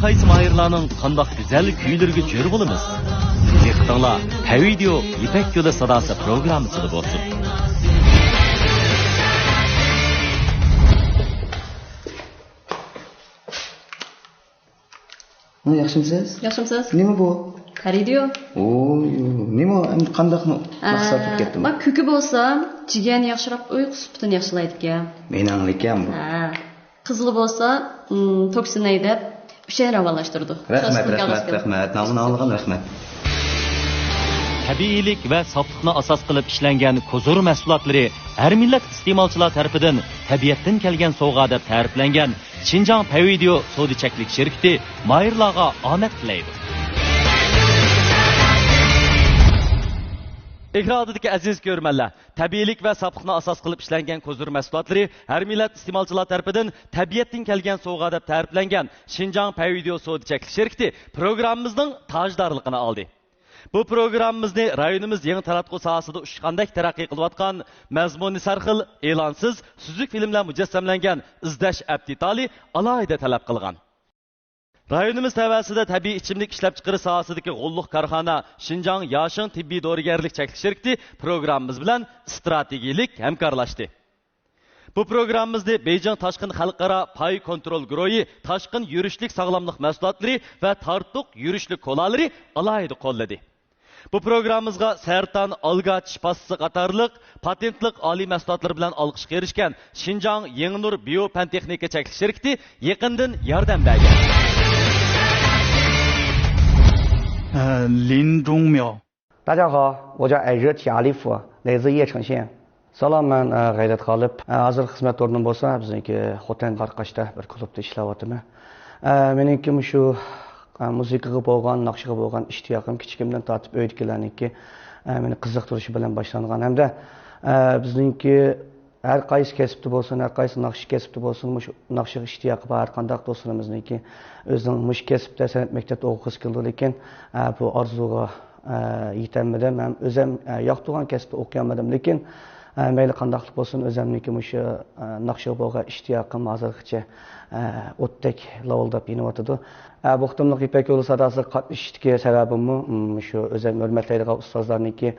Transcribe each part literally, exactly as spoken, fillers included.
قايسى ماھىرلارنىڭ قانداق گۈزەل كۈيلىرىگە جۆر بولىمىز؟ دىققىتىڭلار پەيۋىدىيو يىپەك يولى ساداسى پروگراممىسىدا بولسۇن. ھە، ياخشىمسىز؟ ياخشىمسىز؟ نېمە بۇ؟ پەيۋىدىيو. ئوي، نېمە، ئەمدى قانداق مەقسەت بولۇپ كەتتىمۇ؟ ما كۆكى بولسا، جىگەرنى ياخشىراق ئۇيقۇ سۈپىتىنى ياخشىلايدىكەن. مېنىڭلىكەن بۇ. ھە. قىزىلى بولسا، م، توكسىن ھەيدەپ، ئۈچەينى راۋانلاشتۇرىدۇ. رەھمەت، رەھمەت، رەھمەت. نامىنى ئاڭلىغان رەھمەت. تەبىئىيلىك ۋە ساپلىقنى ئاساس قىلىپ ئىشلەنگەن كوزۇر مەھسۇلاتلىرى ھەر مىللەت ئىستېمالچىلار تەرىپىدىن تەبىئەتتىن كەلگەن سوۋغا دەپ تەرىپلەنگەن شىنجاڭ پەيۋىدىيو سودا چەكلىك شىركىتى ماھىرلارغا ئامەت تىلەيدۇ. ئېكران ئالدىدىكى ئەزىز كۆرۈرمەنلەر، تەبىئىيلىك ۋە ساپلىقنى ئاساس قىلىپ ئىشلەنگەن كوزۇر مەھسۇلاتلىرى ھەر مىللەت ئىستېمالچىلار تەرىپىدىن تەبىئەتتىن كەلگەن سوۋغا دەپ تەرىپلەنگەن شىنجاڭ پەيۋىدىيو سودا چەكلىك شىركىتى پروگراممىمىزنىڭ تاجدارلىقىنى ئالدى. بۇ پروگراممىمىزنى رايونىمىز يېڭى تاراتقۇ ساھەسىدە ئۇچقاندەك تەرەققىي قىلىۋاتقان، مەزمۇنى سەرخىل، ئېلانسىز، سۈزۈك فىلىملەر مۇجەسسەملەنگەن ئىزدەش ئەپ دېتالى ئالاھىدە تەلەپ قىلغان. رايونىمىز تەۋەسىدە تەبىئىي ئىچىملىك ئىشلەپچىقىرىش ساھەسىدىكى غوللۇق كارخانا شىنجاڭ ياشىڭ تېببىي دورىگەرلىك چەكلىك شىركىتى پروگراممىمىز بىلەن ئىستراتېگىيىلىك ھەمكارلاشتى. بۇ پروگراممىمىزنى بېيجىڭ تاشقىن خەلقئارا پاي كونترول گۇرۇھى تاشقىن يۈرۈشلۈك ساغلاملىق مەھسۇلاتلىرى ۋە تارتۇق يۈرۈشلۈك كولالىرى ئالاھىدە قوللىدى. بۇ پروگراممىمىزغا سەرتان ئالگا چىش پاستىسى قاتارلىق پاتېنتلىق ئالىي مەھسۇلاتلىرى بىلەن ئالقىشقا ئېرىشكەن شىنجاڭ يېڭىنۇر بىيو پەن تېخنىكا چەكلىك شىركىتى يېقىندىن ياردەم بەرگەن. 呃，林中苗。 大家好，我叫艾热提阿利夫，来自叶城县。 سالام، مەن ئە، غەيرەت غالىپ. ئە، ھازىر خىزمەت ئورنۇم بولسا بىزنىڭكى خوتەن قاراقاشتا بىر كۇلۇبتا ئىشلەۋاتىمەن. ئە، مېنىڭكى مۇشۇ ئە، مۇزىكىغا بولغان، ناخشىغا بولغان ئىشتىياقىم كىچىكىمدىن تارتىپ ئۆيدىكىلەرنىڭكى ئە، مېنى قىزىقتۇرۇشى بىلەن باشلانغان ھەمدە ئە، بىزنىڭكى ھەر قايسى كەسىپتە بولسۇن، ھەر قايسى ناخشا كەسىپتە بولسۇن، مۇشۇ ناخشىغا ئىشتىياقى بار ھەر قانداق دوستلىرىمىزنىڭكى ئۆزىنىڭ مۇشۇ كەسىپتە سەنئەت مەكتەپتە ئوقۇغۇسى كېلىدۇ، لېكىن ئە، بۇ ئارزۇغا ئە، يېتەلمىدىم ھەم ئۆزۈم ئە، ياقتۇرغان كەسىپتە ئوقۇيالمىدىم. لېكىن ئە، مەيلى قانداقلىق بولسۇن، ئۆزۈمنىڭكى مۇشۇ ئە، ناخشىغا بولغان ئىشتىياقىم ھازىرغىچە ئە، ئوتتەك لاۋۇلداپ يېنىۋاتىدۇ. ئە، بۇ قېتىملىق يىپەك يولى ساداسىغا قاتنىشىشتىكى سەۋەبىممۇ، م، مۇشۇ ئۆزۈم ھۆرمەتلەيدىغان ئۇستازلارنىڭكى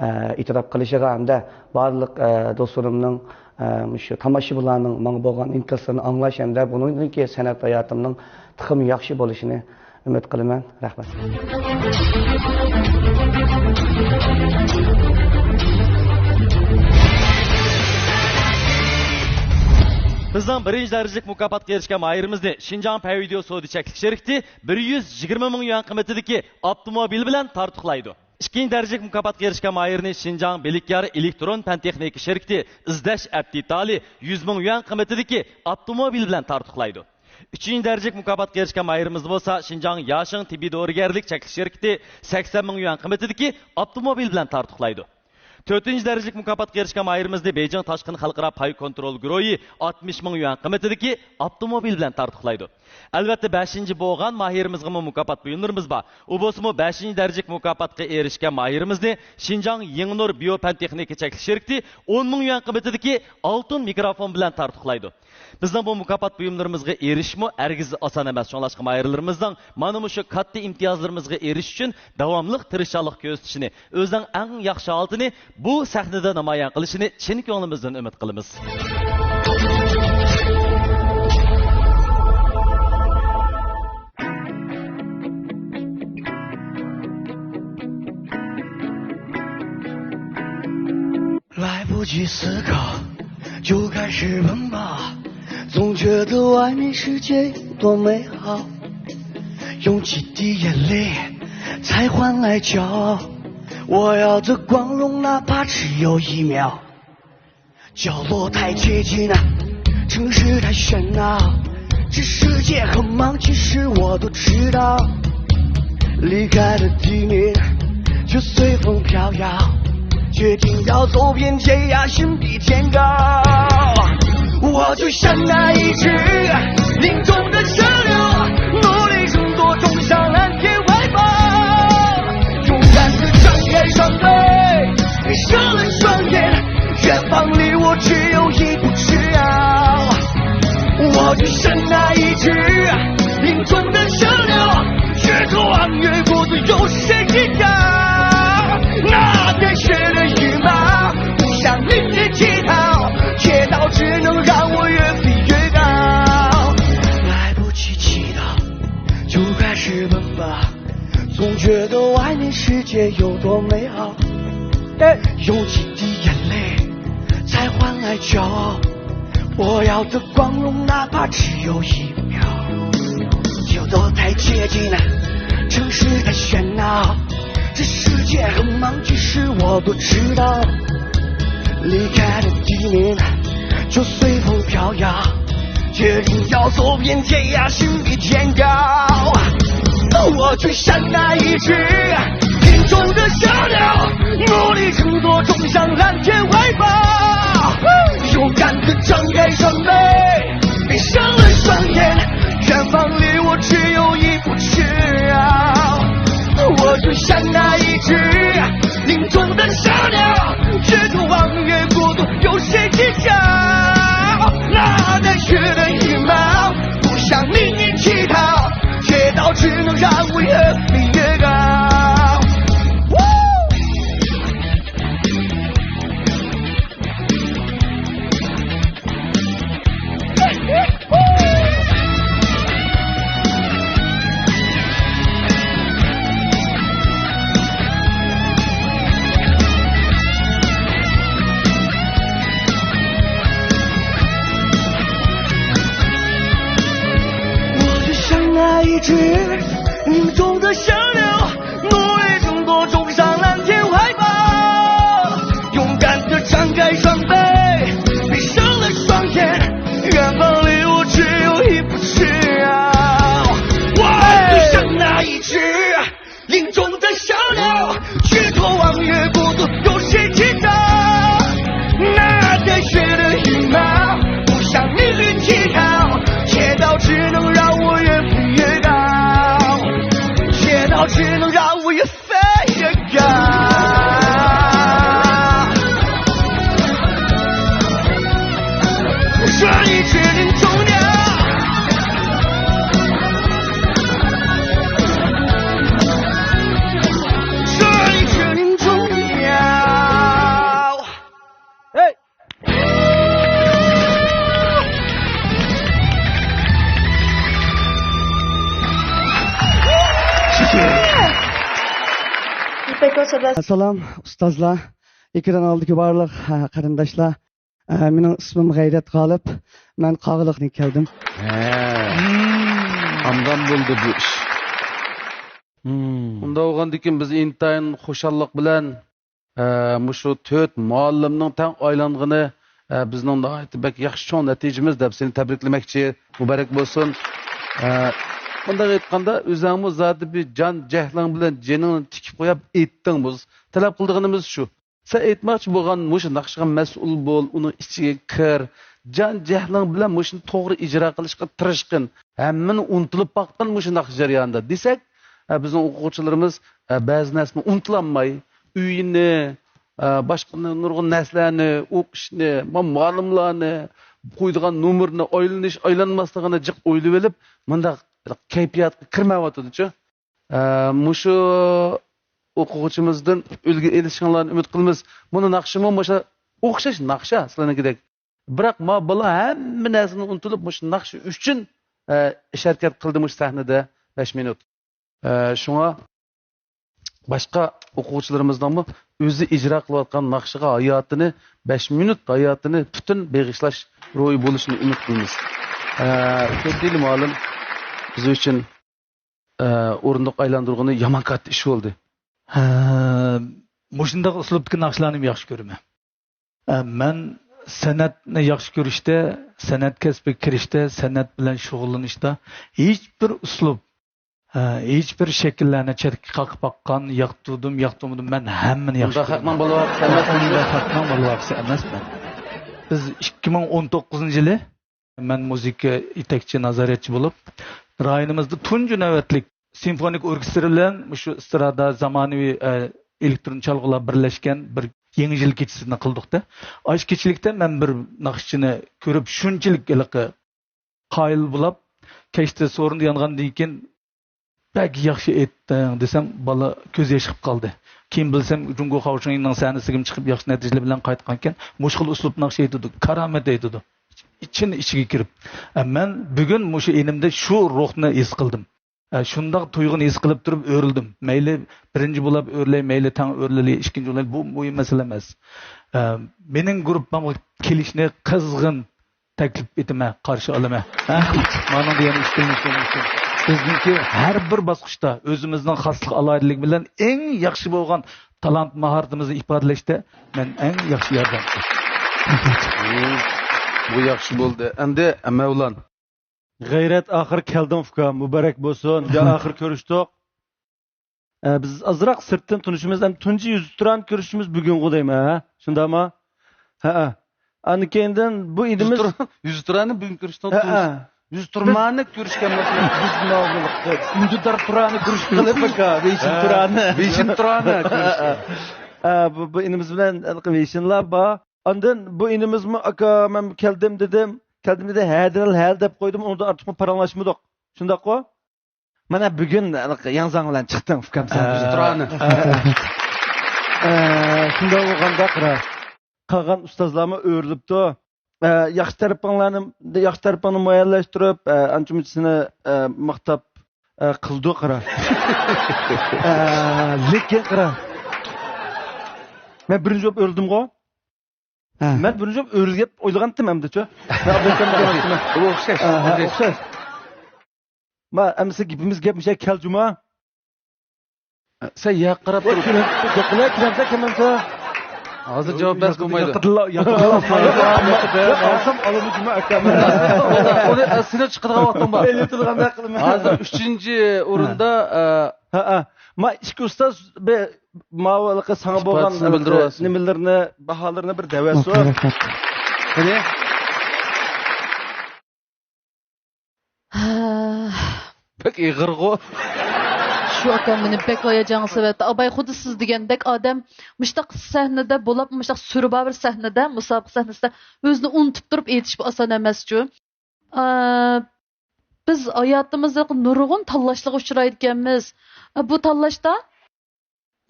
ئە، ئېتىراپ قىلىشىغا ھەمدە بارلىق ئە، دوستلىرىمنىڭ ئە، مۇشۇ تاماشىبىنلارنىڭ ماڭا بولغان ئىنكاسلىرىنى ئاڭلاش ھەمدە بۇنىڭدىن كېيىن سەنئەت ھاياتىمنىڭ تېخىمۇ ياخشى بولۇشىنى ئۈمىد قىلىمەن. رەھمەت. بىزنىڭ بىرىنچى دەرىجىلىك مۇكاپاتقا ئېرىشكەن ماھىرىمىزنى شىنجاڭ پەيۋىديو سودا چەكلىك شىركىتى بىر يۈز يىگىرمە مىڭ يۈەن قىممىتىدىكى ئاپتوموبىل بىلەن تارتۇقلايدۇ. ئىككىنچى دەرىجىلىك مۇكاپاتقا ئېرىشكەن ماھىرنى شىنجاڭ بىلىكيار ئېلېكترون پەن تېخنىكا شىركىتى ئىزدەش ئەپ دېتالى يۈز مىڭ يۈەن قىممىتىدىكى ئاپتوموبىل بىلەن تارتۇقلايدۇ. ئۈچىنچى دەرىجىلىك مۇكاپاتقا ئېرىشكەن ماھىرىمىزنى بولسا شىنجاڭ ياشىڭ تېببىي دورىگەرلىك چەكلىك شىركىتى سەكسەن مىڭ يۈەن قىممىتىدىكى ئاپتوموبىل بىلەن تارتۇقلايدۇ. تۆتىنچى دەرىجىلىك مۇكاپاتقا ئېرىشكەن ماھىرىمىزنى بېيجىڭ تاشقىن خەلقئارا پاي كونترول گۇرۇھى ئاتمىش مىڭ يۈەن قىممىتىدىكى ئاپتوموبىل بىلەن تارتۇقلايدۇ. ئەلۋەتتە، بەشىنچى بولغان ماھىرىمىزغىمۇ مۇكاپات بۇيۇملىرىمىز بار. ئۇ بولسىمۇ بەشىنچى دەرىجىلىك مۇكاپاتقا ئېرىشكەن ماھىرىمىزنى شىنجاڭ يېڭىنۇر بىيو پەن تېخنىكا چەكلىك شىركىتى ئون مىڭ يۈەن قىممىتىدىكى ئالتۇن مىكروفون بىلەن تارتۇقلايدۇ. بىزنىڭ بۇ مۇكاپات بۇيۇملىرىمىزغا ئېرىشىشمۇ ھەرگىز ئاسان ئەمەس. شۇڭلاشقا ماھىرلىرىمىزنىڭ مانا مۇشۇ كاتتا ئىمتىيازلىرىمىزغا ئېرىشىش ئۈچۈن داۋاملىق تىرىشچانلىق كۆرسىتىشىنى، ئۆزىنىڭ ئەڭ ياخشى ھالىتىنى بۇ سەھنىدە نامايان قىلىشىنى چىن كۆڭلىمىزدىن ئۈمىد قىلىمىز. 来不及思考，就开始奔跑，总觉得外面世界多美好。用几滴眼泪才换来骄傲，我要的光荣，哪怕只有一秒。角落太寂静啊，城市太喧闹，这世界很忙，其实我都知道。离开了地面，就随风飘摇，决定要走遍天涯，心比天高。我就像那一只灵动的河流，努力挣脱，冲向蓝天怀抱。勇敢地张开双臂，闭上了双眼，远方离我只有一步之遥。我就像那一只灵动的河你们吧，总觉得外面世界有多美好，用几滴眼泪才换来骄傲。我要的光荣，哪怕只有一秒。有多太接近了，城市太喧闹，这世界很忙，其实我不知道。离开了地面，就随风飘摇。决定要走遍天涯，心比天高。我就像那一只林中的小鸟，努力挣脱，冲向蓝天怀抱。勇敢地张开双臂，闭上了双眼，远方离我只有一步之遥。我就像那一只林中的小鸟，只图望月孤独，有谁知晓？那带血的羽毛，不向命运乞讨，街道只能让我越飞越高。我就像那一只林中的小鸟，努力挣脱，冲上蓝天怀抱。勇敢地张开双臂，闭上了双眼，远方离我只有一步之遥。我就像那一只林中的小鸟，举头望月，孤独有谁知道？那带血的羽毛，不向命运乞讨，街道只能让我越飞越高，街道只能让我越飞越高。这一只林中鸟，这一只林中鸟。哎。ئەسسالام، ئۇستازلار، ئېكران ئالدىدىكى بارلىق، ھە، قېرىنداشلار. ئە، مېنىڭ ئىسمىم غەيرەت غالىپ. مەن قاغىلىقتىن كەلدىم. ھە. ئاندىن بولدى بۇ ئىش. ئۇنداق بولغاندىكىن بىز ئىنتايىن خۇشاللىق بىلەن، ئە، مۇشۇ تۆت مۇئەللىمنىڭ تەڭ ئايلانغىنى، ئە، بىزنىڭ ناھايىتى بەك ياخشى چوڭ نەتىجىمىز دەپ سېنى تەبرىكلىمەكچى. مۇبارەك بولسۇن. ئە، مۇنداق ئېيتقاندا، ئۆزەڭمۇ زادى بىر جان جەھلىڭ بىلەن جېنىڭنى تىكىپ قويۇپ ئېيتتىڭ. بىز تەلەپ قىلىدىغىنىمىز شۇ. سەن ئېيتماقچى بولغان مۇشۇ ناخشىغا مەسئۇل بول، ئۇنىڭ ئىچىگە كىر، جان جەھلىڭ بىلەن مۇشۇنى توغرا ئىجرا قىلىشقا تىرىشقىن. ھەممىنى ئۇنتۇلۇپ باققىن مۇشۇ ناخشا جەريانىدا دېسەك، ئە، بىزنىڭ ئوقۇغۇچىلىرىمىز، ئە، بەزى نەرسىنى ئۇنتۇلالماي، ئۆيىنى، ئە، باشقا نۇرغۇن نەرسىلەرنى، ئوقۇشنى، ما-، مۇئەللىملارنى، قويىدىغان نومۇرنى، ئايلىنىش، ئايلانماسلىقىنى جىق ئويلىۋېلىپ، مۇنداق كەيپىياتقا كىرمەيۋاتىدۇچۇ. ئە، مۇشۇ ئوقۇغۇچىمىزدىن ئۈلگە ئېلىشىڭلارنى ئۈمىد قىلىمىز. بۇنى ناخشىمۇ مۇشۇ ئوخشاش ناخشا سىلەرنىڭكىدەك. بىراق ما بالا ھەممە نەرسىنى ئۇنتۇلۇپ، مۇشۇ ناخشا ئۈچۈن، ئە، ئىش ھەرىكەت قىلدى مۇشۇ سەھنىدە بەش مىنۇت. ئە، شۇڭا باشقا ئوقۇغۇچىلىرىمىزنىڭمۇ ئۆزى ئىجرا قىلىۋاتقان ناخشىغا ھاياتىنى، بەش مىنۇت ھاياتىنى پۈتۈن بېغىشلاش روھى بولۇشىنى ئۈمىد قىلىمىز. ئە، كۆردىلى مۇئەللىم، بىز ئۈچۈن ئە، ئورۇندۇق ئايلاندۇرغىنى يامان كاتتا ئىش بولدى. ھە، مۇشۇنداق ئۇسلۇبتىكى ناخشىلارنىمۇ ياخشى كۆرىمەن. ئە، مەن سەنئەتنى ياخشى كۆرۈشتە، سەنئەت كەسپىگە كىرىشتە، سەنئەت بىلەن شۇغۇللىنىشتا ھېچبىر ئۇسلۇب، ھە، ھېچبىر شەكىللەرنى چەتكە قاقىپ باققان، ياقتۇردۇم، ياقتۇرمىدىم، مەن ھەممىنى ياخشى كۆرىمەن. خەقنىڭ بالىۋاقىسى ئەمەس. مەن خەقنىڭ بالىۋاقىسى ئەمەسمەن. بىز ئىككى مىڭ ئون توققۇزىنچى يىلى مەن مۇزىكا يېتەكچى، نازارەتچى بولۇپ، رايونىمىزدا تۇنجى نۆۋەتلىك سىمفونىك ئوركېستىر بىلەن مۇشۇ ئېسترادا، زامانىۋى، ئە، ئېلېكترون چالغۇلار بىرلەشكەن بىر يېڭى يىل كېچىسىنى قىلدۇقتا. ئاشۇ كېچىلىكتە مەن بىر ناخشىچىنى كۆرۈپ، شۇنچىلىك ھېلىقى قايىل بولاپ، كەچتە سورۇندا يانغاندىن كېيىن، بەك ياخشى ئېيتتىڭ دېسەم، بالا كۆز ياش قىلىپ قالدى. كېيىن بىلسەم، جۇڭگو خاۋشىڭيىننىڭ سەھنىسىگىمۇ چىقىپ، ياخشى نەتىجىلەر بىلەن قايتقانكەن، مۇشۇ خىل ئۇسلۇب ناخشا ئېيتىدۇ، كارامەت ئېيتىدۇ. ئىچىن ئىچىگە كىرىپ. ئە، مەن بۈگۈن مۇشۇ ئىنىمدە شۇ روھنى ھېس قىلدىم. ئە، شۇنداق تۇيغۇنى ھېس قىلىپ تۇرۇپ ئۆرۈلدۈم. مەيلى بىرىنچى بولاپ ئۆرۈلەي، مەيلى تەڭ ئۆرۈلەيلى، ئىككىنچى بولايلى، بۇ مۇھىم مەسىلە ئەمەس. ئە، مېنىڭ گۇرۇپپامغا كېلىشنى قىزغىن تەكلىپ ئېتىمەن، قارشى ئالىمەن. ھە؟ مانا دېگەن ئىككىلىنىش بولمىسۇن. بىزنىڭكى ھەر بىر باسقۇچتا ئۆزىمىزنىڭ خاسلىق ئالاھىدىلىكى بىلەن ئەڭ ياخشى بولغان تالانت ماھارىتىمىزنى ئىپادىلەشتە مەن ئەڭ ياخشى ياردەمچى. مم، بۇ ياخشى بولدى. ئەمدى مەۋلان. غەيرەت، ئاخىر كەلدىڭ ئۇكام، مۇبارەك بولسۇن. يا ئاخىر كۆرۈشتۇق. ئە، بىز ئازراق سىرتتىن تونۇشىمىز، ئەمدى تۇنجى يۈزتۇرانە كۆرۈشۈشىمىز بۈگۈنغۇ دەيمەن، ھە؟ شۇنداقمۇ؟ ھەئە. ئاندىن كېيىندىن بۇ ئىنىمىز يۈزتۇرا-، يۈزتۇرانە بۈگۈن كۆرۈشتۇق. ھەئە. يۈزتۇرمانە كۆرۈشكەن بولسا، بىز ماۋۇ ئۈندىدار تۇرانە كۆرۈشۈپ قېلىپ، ئاكا، ۋېيشىن تۇرانە. ۋېيشىن تۇرانە كۆرۈشكەن. ھە، بۇ، بۇ ئىنىمىز بىلەن ھېلىقى ۋېيشىنلار بار. ئاندىن بۇ ئىنىمىزمۇ، «ئاكا، مەن كەلدىم» دېدىم. «كەلدىم» دېدى، «ھە» دېدى، «ھە» دەپ قويدۇم. ئۇنىڭدىن ئارتۇقمۇ پاراڭلاشمىدۇق. شۇنداققۇ؟ مانا بۈگۈن ياڭزاڭ بىلەن چىقتىڭ، ئۇكام، سەن. ئە، ئە، شۇنداق بولغاندا قارا. قالغان ئۇستازلارمۇ ئۆرۈلۈپتۇ. ئە، ياخشى تەرىپىڭلارنى، ياخشى تەرىپىڭنى مۇئەييەنلەشتۈرۈپ، ئە، ئانچە-مۇنچە سېنى، ئە، ماختاپ، ئە، قىلىدۇ قارا. ئە، لېكىن قارا. مەن بىرىنچى بولۇپ ئۆرۈلدۈمغۇ؟ ھە. مەن بىرىنچى بولۇپ ئۆرۈلگەن ئويلىغانتىم ئەمدىچۇ. مەن ئابلەككەمگە قارىدىم. بۇ ئوخشاش، ئە، ھە، ئوخشاش. ئوخشاش. ما، ئەمىسە گېپىمىز گەپ مۇشۇ كەل جۇما. سەن ياققا قاراپ تۇر. كىرەمسە، كىرەمسە، كىرەمسە. ھازىر جاۋاب بەرسە بولمايدۇ. ياقىدىلا، ياقىدىلا. ئالسام ئالىمۇ جۇما ئاكام. ئۇنى سېنىڭ چىقىدىغان ۋاقتىڭ بار. ئېلىۋېتىدىغاندەك قىلىمەن. ھازىر ئۈچىنچى ئورۇندا، ھە. ھە، ھە. ما ئىككى ئۇستاز بىر ماۋۇ ھېلىقى ساڭا بولغان ئىپادىسىنى بىلدۈرۈۋالسۇن. نېمىلىرىنى، باھالىرىنى بىر دەۋەرسۇن. رەھمەت. قېنى؟ ھە. بەك ئېغىرغۇ. شۇ ئاكام مېنى بەك ھاياجانغا سېلىۋەتتى. ئاباي خۇددى سىز دېگەندەك ئادەم مۇشۇنداق سەھنىدە بولاپمۇ، مۇشۇنداق سۈربابىر سەھنىدە، مۇسابىقە سەھنىسىدە ئۆزىنى ئۇنتۇپ تۇرۇپ ئېيتىش بۇ ئاسان ئەمەسچۇ. ئا، بىز ھاياتىمىزدا نۇرغۇن تاللاشلارغا ئۇچرايدىكەنمىز. بۇ تاللاشتا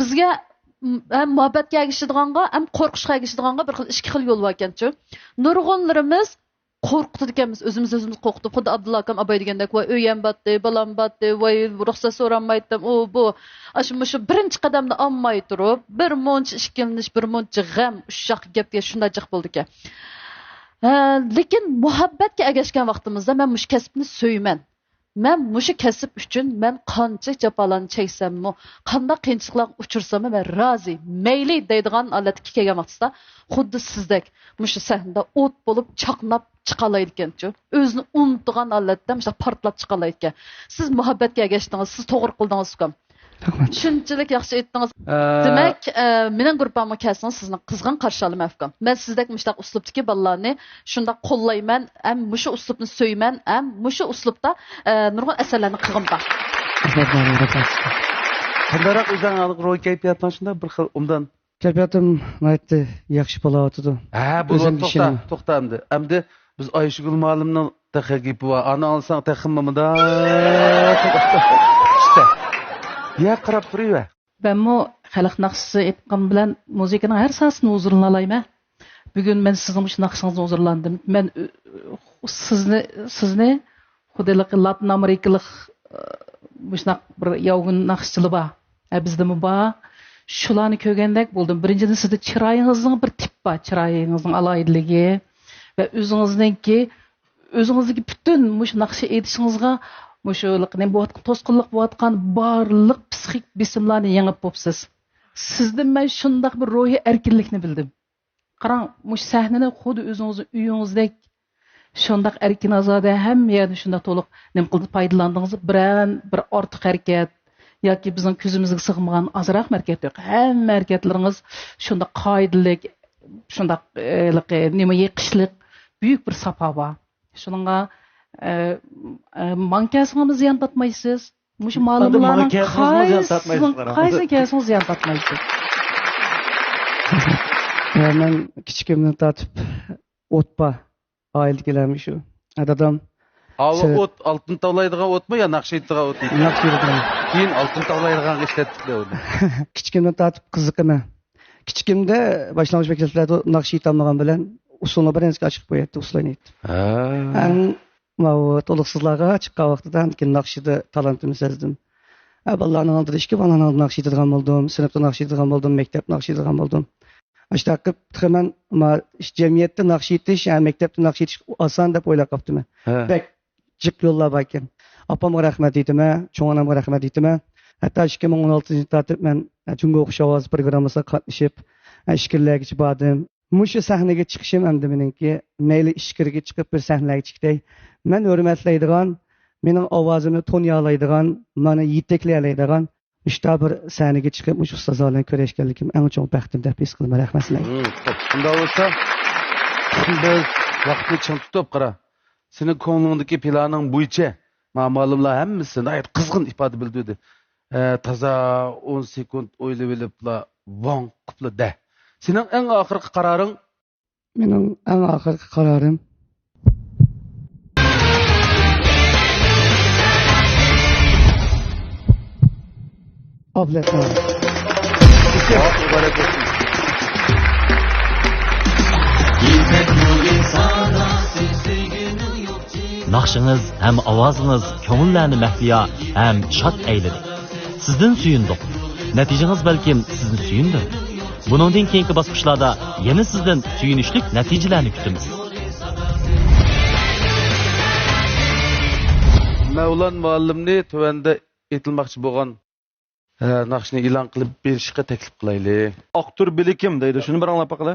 بىزگە م-، ھەم مۇھەببەتكە ئەگىشىدىغانغا، ھەم قورقۇشقا ئەگىشىدىغانغا بىر خىل، ئىككى خىل يول باركەنچۇ. نۇرغۇنلىرىمىز قورقۇتىدىكەنمىز، ئۆزىمىز ئۆزىمىزنى قورقۇتۇپ، خۇددى ئابدۇللا ئاكام ئاباي دېگەندەك، ۋاي، ئۆيەم باتتى، بالام باتتى، ۋاي، رۇخسەت سورالمايتتىم، ئۇ، بۇ. ئاشۇ، مۇشۇ بىرىنچى قەدەمنى ئالماي تۇرۇپ، بىر مۇنچە ئىككىلىنىش، بىر مۇنچە غەم، ئۇششاق گەپكە شۇنداق جىق بولىدىكەن. ھە، لېكىن مۇھەببەتكە ئەگەشكەن ۋاقتىمىزدا مەن مۇشۇ كەسىپنى سۆيىمەن. مەن مۇشۇ كەسىپ ئۈچۈن مەن قانچە جاپالارنى چەكسەممۇ، قانداق قىيىنچىلىقلارغا ئۇچرىساممۇ مەن رازى، مەيلى دەيدىغان ھالەتكە كەلگەن ۋاقتىسىدا، خۇددى سىزدەك مۇشۇ سەھنىدە ئوت بولۇپ چاقناپ چىقالايدىكەنچۇ. ئۆزىنى ئۇنتۇغان ھالەتتە مۇشۇنداق پارتلاپ چىقالايدىكەن. سىز مۇھەببەتكە ئەگەشتىڭىز، سىز توغرا قىلدىڭىز، ئۇكام. رەھمەت. شۇنچىلىك ياخشى ئېيتتىڭىز. ئە، دېمەك، ئە، مېنىڭ گۇرۇپپامغا كەلسىڭىز، سىزنى قىزغىن قارشى ئالىمەن، ئۇكام. مەن سىزدەك مۇشۇنداق ئۇسلۇبتىكى بالىلارنى شۇنداق قوللايمەن، ھەم مۇشۇ ئۇسلۇبنى سۆيىمەن، ھەم مۇشۇ ئۇسلۇبتا، ئە، نۇرغۇن ئەسەرلەرنى قىلغۇم بار. رەھمەت، رەھمەت. قانداقراق ئۆزۈڭ ھازىر روھىي كەيپىياتىڭ شۇنداق بىر خىل ئوبدان؟ كەيپىياتىم ناھايىتى ياخشى بولۇۋاتىدۇ. ھە، بولۇۋاتىدۇ. ئۆزۈمگە توختا، ئىشىنىمەن. توختا ئەمدى. ئەمدى بىز ئايشىگۈل مۇئەللىمنىڭ تېخى گېپى بار. ئانى ئاڭلىساڭ تېخىمۇ مۇنداق. ئىشتە. يا قاراپ تۇرۇۋەر. مەنمۇ خەلق ناخشىسى ئېيتقان بىلەن مۇزىكىنىڭ ھەر ساھەسىدىن ھۇزۇرلىنالايمەن. بۈگۈن مەن سىزنىڭ مۇشۇ ناخشىڭىزدىن ھۇزۇرلاندىم. مەن، ئۆ، سىزنى، سىزنى خۇددى ھېلىقى لاتىن ئامېرىكىلىق، ئە، مۇشۇنداق بىر ياۋگۈن ناخشىچىلار بار. ئە، بىزدىمۇ بار. شۇلارنى كۆرگەندەك بولدۇم. بىرىنچىدىن، سىزدە چىرايىڭىزنىڭ بىر تىپ بار، چىرايىڭىزنىڭ ئالاھىدىلىكى ۋە ئۆزىڭىزنىڭكى، ئۆزىڭىزدىكى پۈتۈن مۇشۇ ناخشا ئېيتىشىڭىزغا، مۇشۇ نېمە بولۇۋاتقان، توسقۇنلۇق بولۇۋاتقان بارلىق پسىخىك بېسىملارنى يېڭىپ بوپسىز. سىزدىن مەن شۇنداق بىر روھىي ئەركىنلىكنى بىلدىم. قاراڭ، مۇشۇ سەھنىنى خۇددى ئۆزىڭىزنىڭ ئۆيىڭىزدەك شۇنداق ئەركىن-ئازادە ھەممە يەردىن شۇنداق تولۇق نېمە قىلدى، پايدىلاندىڭىز. بىرەر بىر ئارتۇق ھەرىكەت ياكى بىزنىڭ كۆزىمىزگە سىغمىغان ئازراق ھەرىكەت يوق. ھەممە ھەرىكەتلىرىڭىز شۇنداق قائىدىلىك، شۇنداق، ئە، ھېلىقى نېمە يېقىشلىق، بۈيۈك بىر ساپا بار. شۇنىڭغا، ئە، ئە، ماڭا كەلسىڭىزمۇ زىيان تارتمايسىز. مۇشۇ ماڭا مۇئەللىملارنىڭ كەلسىڭىزمۇ زىيان تارتمايسىز، قايسىسىنىڭ، قاراڭ. قايسىسىنىڭ كەلسىڭىز زىيان تارتمايسىز. ۋە مەن كىچىكىمدىن تارتىپ ئوت بار ئائىلىدىكىلەرمۇ شۇ. ھە، دادام. ئاۋۇ سەن ئوت، ئالتۇن تاۋلايدىغان ئوتمۇ يا ناخشا ئېيتىدىغان ئوتمۇ؟ ناخشا ئېيتىدىغان. كېيىن ئالتۇن تاۋلايدىغانغا ئىشلەتتىكلەر ئۇنى. كىچىكىمدىن تارتىپ قىزىقىمەن. كىچىكىمدە باشلانغۇچ مەكتەپلەردە ناخشا ئېيتالمىغان بىلەن ئۇسسۇلنى بىرىنچىگە ئاچىقىپ قوياتتى، ئۇسسۇل ئوينايتتىم. ھە. ئەڭ ماۋۇ تولۇقسىزلارغا چىققان ۋاقتىدا كېيىن ناخشىدا تالانتىمنى سەزدىم. ھە، بالىلارنىڭ ئالدىدا ئىككى بالىنىڭ ئالدىدا ناخشا ئېيتىدىغان بولدۇم، سىنىپتا ناخشا ئېيتىدىغان بولدۇم، مەكتەپتە ناخشا ئېيتىدىغان بولدۇم. ئاشۇنداق قىلىپ تېخى مەن ما-، جەمئىيەتتە ناخشا ئېيتىش، ھە، مەكتەپتە ناخشا ئېيتىش ئاسان دەپ ئويلاپ قاپتىمەن. ھە. بەك جىق يوللار باركەن. ئاپامغا رەھمەت ئېيتىمەن، چوڭ ئانامغا رەھمەت ئېيتىمەن. ھەتتا ئىككى مىڭ ئون ئالتىنچى يىلدىن تارتىپ مەن، ئە، جۇڭگو خۇش ئاۋازى پروگراممىسىغا قاتنىشىپ، ئە، ئىچكىرىلەرگىچە باردىم. مۇشۇ سەھنىگە چىقىشىم ئەمدى مېنىڭكى، مەيلى ئىچكىرىگە چىقىپ بىر سەھنىلەرگە چىقتەي. مەن ھۆرمەتلەيدىغان، مېنىڭ ئاۋازىمنى تونۇيالايدىغان، مانا يېتەكلىيەلەيدىغان مۇشۇنداق بىر سەھنىگە چىقىپ، مۇشۇ ئۇستازلار بىلەن كۆرۈشكەنلىكىم ئەڭ چوڭ بەختىم دەپ ھېس قىلىمەن. رەھمەت سىلەرگە. مم، خوپ، شۇنداق بولسا، بىز ۋاقىتنى چىڭ تۇتۇپ قارا. سېنىڭ كۆڭلۈڭدىكى پىلانىڭ بويىچە، ما-، مۇئەللىملار ھەممىسى ناھايىتى قىزغىن ئىپادە بىلدۈردى. ئە، تازا ئون سېكۇنت ئويلىۋېلىپلا، ۋاڭ قىپلا دە. سېنىڭ ئەڭ ئاخىرقى قارارىڭ؟ مېنىڭ ئەڭ ئاخىرقى قارارىم. ئابلەت. ناخشىڭىز ھەم ئاۋازىڭىز كۆڭۈللەرنى مەھلىيا ھەم شاد ئەيلىدى. سىزدىن سۆيۈندۇق. نەتىجىڭىز بەلكىم سىزنى سۆيۈندۈرىدۇ. بۇنىڭدىن كېيىنكى باسقۇچلاردا يەنە سىزدىن سۆيۈنۈشلۈك نەتىجىلەرنى كۈتىمىز. مەۋلان مۇئەللىمنى تۆۋەندە ئېيتىلماقچى بولغان، ئە، ناخشىنى ئېلان قىلىپ بېرىشقا تەكلىپ قىلايلى. ئاقتۇر بىلىكىم دەيدۇ، شۇنى بىر ئاڭلاپ باقىلى.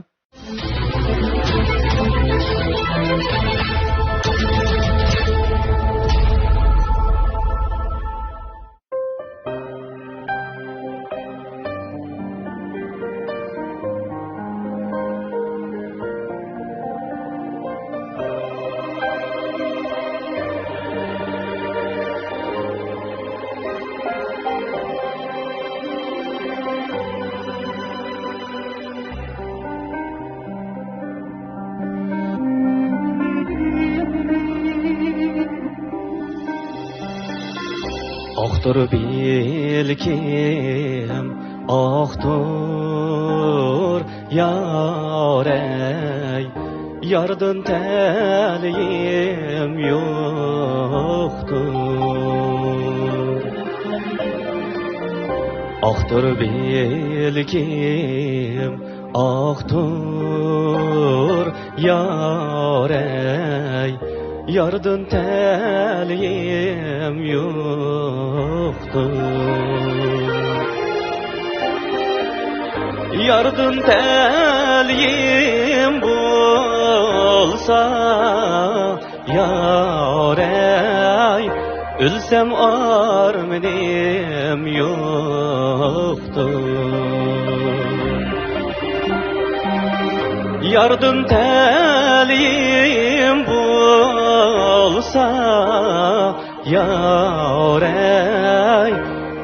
ئاقتۇر بىلكىم، ئاقتۇر يارەي، ياردىن تەلىيىم يوقتۇر. ئاقتۇر بىلكىم، ئاقتۇر يارەي، ياردىن تەلىيىم يوقتۇر. ياردىن تەلىيىم بولسا، يارەي، ئۆلسەم ئارمىنىم يوقتۇر. ياردىن تەلىيىم بولسا، يارەي،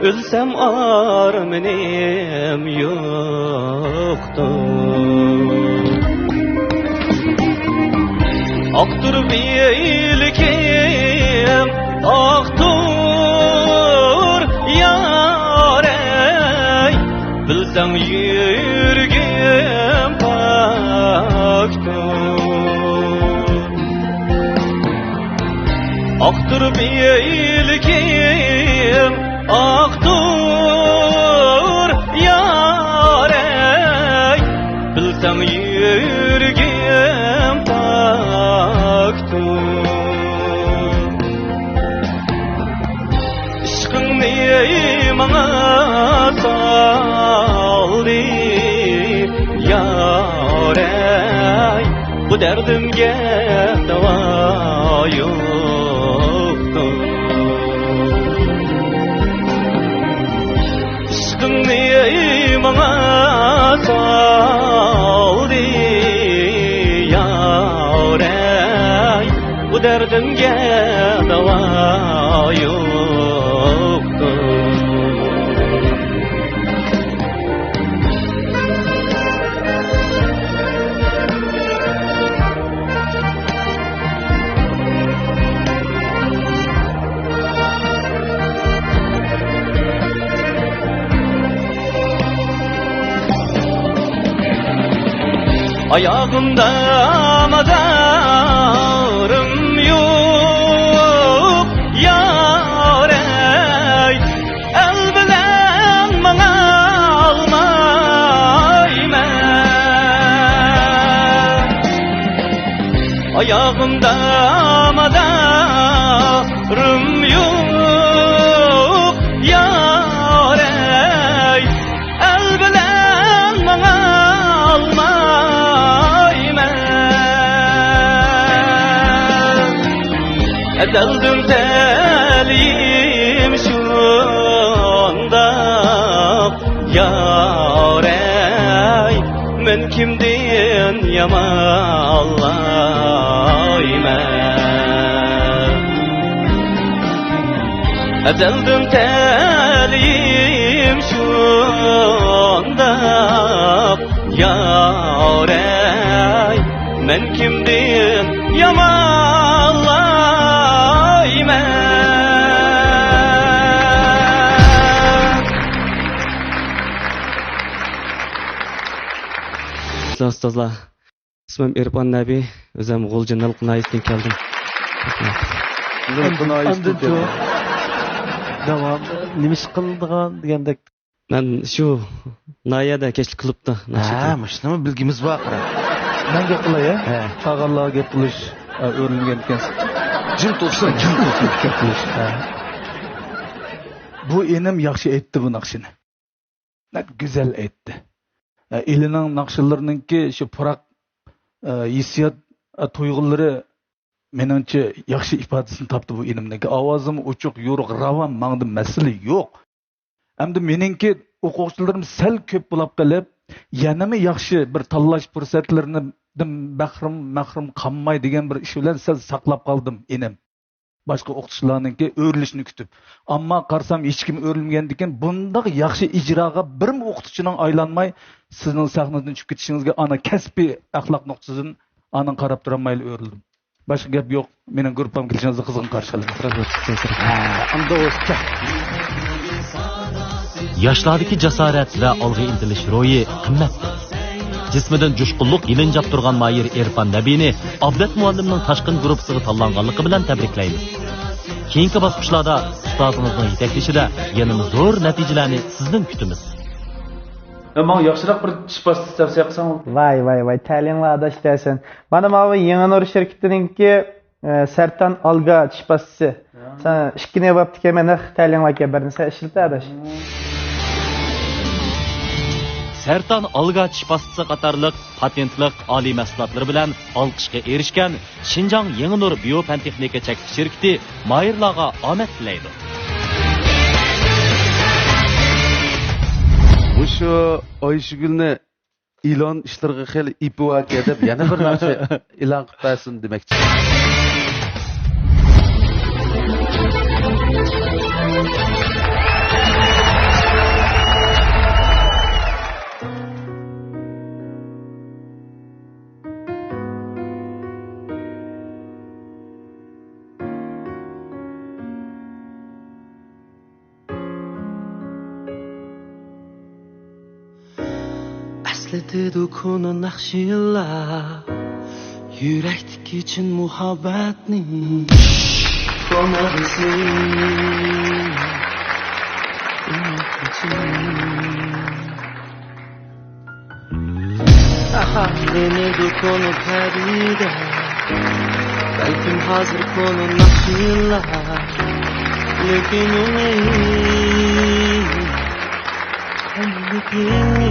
ئۆلسەم ئارمىنىم يوقتۇر. ئاقتۇر بىلكىم، ئاقتۇر يارەي، بىلسەڭ يۈرىكىم پاكتۇر. ئاقتۇر بىلكىم، ئاقتۇر يارەي، بىلسەڭ يۈرىكىم پاكتۇر. ئىشقىڭنى ماڭا سالدى يارەي، بۇ دەردىمگە داۋا يوقتۇر. ئىشقىڭنى ماڭا سالدى يارەي، بۇ دەردىمگە داۋا يوقتۇر. ئاياغىمدا مازارىم يوق. ياغىمدا مادارىم يوق، يارەي، ئەل بىلەن ماڭالمايمەن. ئەزەلدىن تەلىيىم شۇنداق، يارەي، مەن كىمدىن يامانلايمەن؟ ئەزەلدىن تەلىيىم شۇنداق، يارەي، مەن كىمدىن يامانلايمەن؟ ئۇستازلار، ئىسمىم ئېرپان نەبى، ئۆزۈم غۇلجا نالقا ناھىيەسىدىن كەلدىم. نالقا ناھىيەسىدىن ئاندىن كەلدىم. داۋام، نېمە ئىش قىلىدىغان دېگەندەك؟ مەن شۇ ناھىيەدە كەچلىك كۇلۇبتا ناخشا ھە، ئېيتىمەن. مۇشۇنىمۇ بىلگىمىز بار، قارا. مەن گەپ قىلاي، ھە؟ ھە. قالغانلارغا گەپ قىلىش، ئە، ئۆرۈلگەن ئىكەنسىز. جىم تۇرسۇن، جىم تۇرسۇن. گەپ قىلىش، ھە. بۇ ئىنىم ياخشى ئېيتتى بۇ ناخشىنى. نەت گۈزەل ئېيتتى. ئە، ئىلىنىڭ ناخشىلىرىنىڭكى شۇ پۇراق، ئە، ھېسسىيات، ئە، تۇيغۇلىرى مېنىڭچە ياخشى ئىپادىسىنى تاپتى بۇ ئىنىمنىڭكى. ئاۋازىمۇ ئوچۇق، يورۇق، راۋان، ماڭدى، مەسىلە يوق. ئەمدى مېنىڭكى ئوقۇغۇچىلىرىم سەل كۆپ بولاپ قېلىپ، يەنىمۇ ياخشى بىر تاللاش پۇرسەتلىرىدىن بەھرۇم، مەھرۇم قالماي دېگەن بىر ئىش بىلەن سەل ساقلاپ قالدىم، ئىنىم. باشقا ئوقۇتقۇچىلارنىڭكى ئۆرۈلۈشىنى كۈتۈپ. ئەمما قارىسام، ھېچكىم ئۆرۈلمىگەندىكىن، بۇنداق ياخشى ئىجراغا بىرمۇ ئوقۇتقۇچىنىڭ ئايلانماي، سىزنىڭ سەھنىدىن چۈشۈپ كېتىشىڭىزگە ئانا كەسپىي ئەخلاق نۇقتىسىدىن ئانىڭ قاراپ تۇرالمايلا ئۆرۈلدۈم. باشقا گەپ يوق. مېنىڭ گۇرۇپپامغا كېلىشىڭىزنى قىزغىن قارشى ئالىمىز. رەھمەت. ھە، ئاندىن ئۆتكە. ياشلاردىكى جاسارەت ۋە ئالغا ئىنتىلىش روھى قىممەتلىك. جىسمىدىن جۇشقۇنلۇق يېلىنجاپ تۇرغان ماھىر ئېرپان نەبىنى ئابلەت مۇئەللىمنىڭ تاشقىن گۇرۇپپىسىغا تاللانغانلىقى بىلەن تەبرىكلەيمىز. كېيىنكى باسقۇچلاردا ئۇستازىڭىزنىڭ يېتەكلىشىدە يەنىمۇ زور نەتىجىلەرنى سىزدىن كۈتىمىز. يا، ماڭا ياخشىراق بىر چىش پاستىسى تەۋسىيە قىلساڭ. ۋاي، ۋاي، ۋاي، تەلىيىڭلار ئاداش دەسەن. مانا ماۋۇ يېڭى نۇر شىركىتىنىڭكى، ئە، سەرتان ئالگا چىش پاستىسى. يا. سەن ئىككىنى بوپتىكەن، مەن نەق تەلىيىڭلاركەن، بىرنى سەن ئىشلىتە ئاداش. سەرتان ئالگا چىش پاستىسى قاتارلىق پاتېنتلىق ئالىي مەھسۇلاتلىرى بىلەن ئالقىشقا ئېرىشكەن شىنجاڭ يېڭى نۇر بىيو پەن تېخنىكا چەكلىك شىركىتى ماھىرلارغا ئامەت تىلەيدۇ. مۇشۇ ئايشىگۈلنى ئېلان ئىشلىرىغا خېلى ئېپى باركەن دەپ يەنە بىر ناخشا ئېلان قىلىپ بەرسۇن دېمەكچى. ئەسلىتىدۇ كونا ناخشىلار يۈرەكتىكى چىن مۇھەببەتنى. كونا بىزنى ئۇنتۇشنى. ئاھا، بىلىنىدۇ كونا پەرىدە، بەلكىم ھازىر كونا ناخشىلار، لېكىن ئۇنى ھەممە تىلى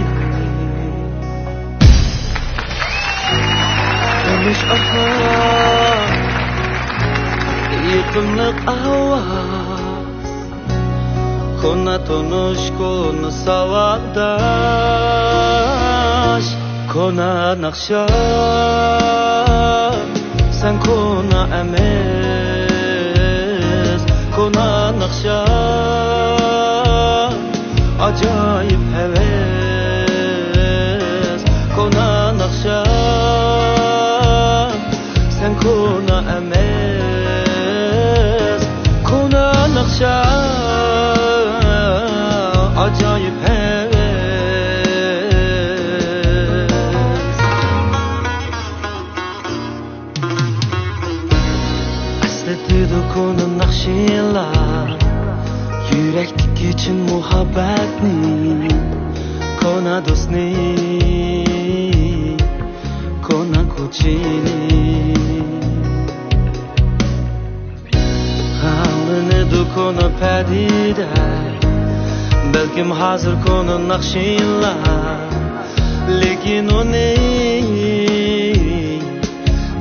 تونۇش، ئاھا، يېقىملىق ئاۋاز. كونا تونۇش، كونا ساۋاقداش، كونا ناخشا. سەن كونا ئەمەس، كونا ناخشا. ئاجايىپ ھەۋەس، كونا ناخشا. سەن كونا ئەمەس، كونا ناخشا، ئاجايىپ ھەۋەس. ئەسلىتىدۇ كونا ناخشىلار يۈرەكتىكى چىن مۇھەببەتنى، كونا دوستنى، كونا كوچىنى. بىلىنىدۇ كونا پەدىدە، بەلكىم ھازىر كونا ناخشىلار، لېكىن ئۇنى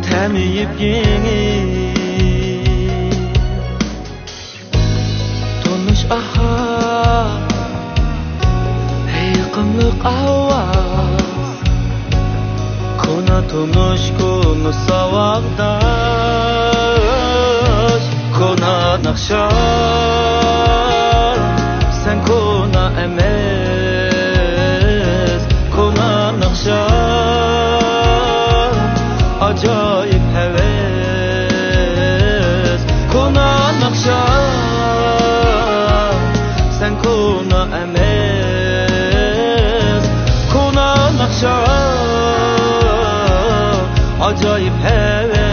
تەمى يېپيېڭى. تونۇش ئاھاڭ، ھېيىقىملىق ئاۋاز، كونا تونۇش، كونا ساۋاقداش، كونا ناخشا. سەن كونا ئەمەس، كونا ناخشا، ئاجايىپ ھەۋەس. كونا ناخشا، سەن كونا ئەمەس، كونا ناخشا، ئاجايىپ ھەۋەس.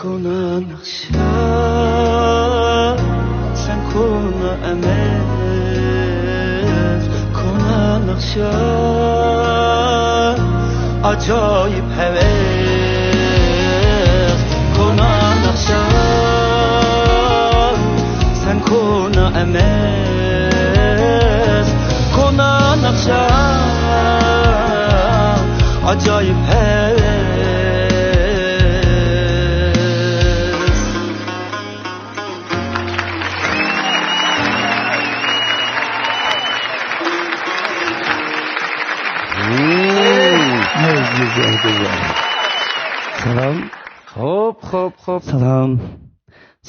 كونا ناخشا، سەن كونا ئەمەس، كونا ناخشا، ئاجايىپ ھەۋەس. كونا ناخشا، سەن كونا ئەمەس، كونا ناخشا، ئاجايىپ ھەۋەس. سالام. خوپ، خوپ، خوپ. سالام.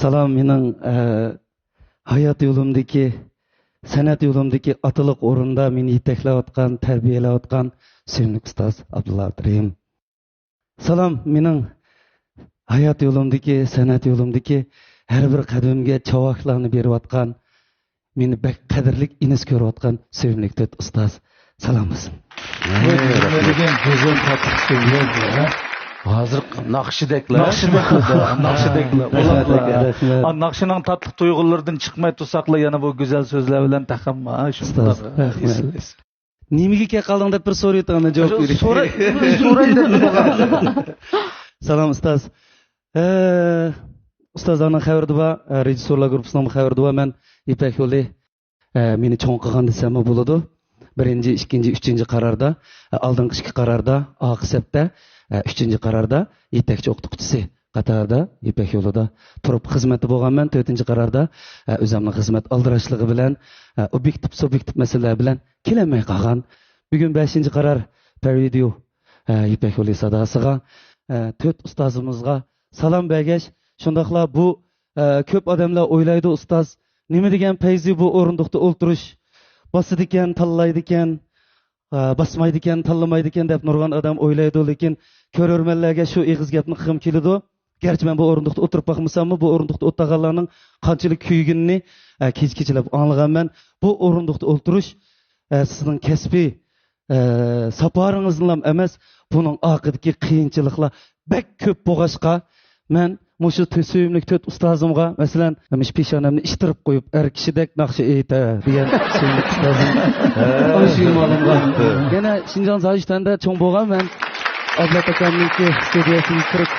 سالام، مېنىڭ، ئە، ھايات يولۇمدىكى، سەنئەت يولۇمدىكى ئاتىلىق ئورۇندا مېنى يېتەكلەۋاتقان، تەربىيەلەۋاتقان سۆيۈملۈك ئۇستاز ئابدۇللا ئابدۇرېھىم. سالام، مېنىڭ ھايات يولۇمدىكى، سەنئەت يولۇمدىكى ھەر بىر قەدىمىمگە چاۋاكلارنى بېرىۋاتقان، مېنى بەك قەدىرلىك ئىنىس كۆرۈۋاتقان سۆيۈملۈك تۆت ئۇستاز. سالام بولسۇن. ھەي، رەھمەت. دېگەن گۈزەل تاتلىق سۆزلەر بۇ، ھە؟ ھازىر ناخشىدەكلا. ناخشىدەكلا، ناخشىدەكلا. رەھمەت، رەھمەت. ئا، ناخشىنىڭ تاتلىق تۇيغۇلىرىدىن چىقماي تۇرساقلا يەنە بۇ گۈزەل سۆزلەر بىلەن تېخىمۇ، ھە، شۇنداق. ئۇستاز، رەھمەت. ئېسىل، ئېسىل. نېمىگە كەپ قالدىڭ دەپ بىر سورىۋېتىڭ، جاۋاب بېرىش. سوراي، سوراي دەپ. سالام، ئۇستاز. ئە، ئۇستازلارنىڭ خەۋىرىدە بار، ئە، رېژىسسورلار گۇرۇپپىسىنىڭمۇ خەۋىرىدە بار. مەن يىپەك يولى، ئە، مېنى چوڭ قىلغان دېسەممۇ بولىدۇ. بىرىنچى، ئىككىنچى، ئۈچىنچى قاراردا، ئە، ئالدىنقى ئىككى قاراردا، ئارقا سەپتە، ئە، ئۈچىنچى قاراردا يېتەكچى ئوقۇتقۇچىسى قاتارىدا يىپەك يولىدا تۇرۇپ خىزمەتتە بولغانمەن. تۆتىنچى قاراردا، ئە، ئۆزۈمنىڭ خىزمەت ئالدىراشلىقى بىلەن، ئە، ئوبيېكتىپ، سۇبيېكتىپ مەسىلىلەر بىلەن كېلەلمەي قالغان. بۈگۈن بەشىنچى قارار، پەر ۋىدېئو، ئە، يىپەك يولى ساداسىغا، ئە، تۆت ئۇستازىمىزغا سالام بەرگەچ، شۇنداقلا بۇ، ئە، كۆپ ئادەملەر ئويلايدۇ، ئۇستاز، نېمە دېگەن پەيزى بۇ ئورۇندۇقتا ئولتۇرۇش، باسىدىكەن، تاللايدىكەن، ئە، باسمايدىكەن، تاللىمايدىكەن دەپ نۇرغۇن ئادەم ئويلايدۇ، لېكىن كۆرۈرمەنلەرگە شۇ ئېغىز گەپنى قىلغۇم كېلىدۇ. گەرچە مەن بۇ ئورۇندۇقتا ئولتۇرۇپ باقمىساممۇ، بۇ ئورۇندۇقتا ئولتۇرغانلارنىڭ قانچىلىك كۆيگىنىنى، ئە، كېچە-كېچىلەپ ئاڭلىغانمەن. بۇ ئورۇندۇقتا ئولتۇرۇش، ئە، سىزنىڭ كەسپىي، ئە، ساپارىڭىزنىلا ئەمەس، بۇنىڭ ئارقىدىكى قىيىنچىلىقلار بەك كۆپ بولغاچقا، مەن مۇشۇ تۆ-، سۆيۈملۈك تۆت ئۇستازىمغا، مەسىلەن، مۇشۇ پېشانەمنى ئىتتىرىپ قويۇپ، ئەر كىشىدەك ناخشا ئېيتە دېگەن سۆيۈملۈك ئۇستازىم. ئاشۇ مالىمغا. يەنە شىنجاڭ زايۇشتەندە چوڭ بولغان مەن. ئابلەت ئاكامنىڭكى ستۇدىيەسىگە كىرىپ،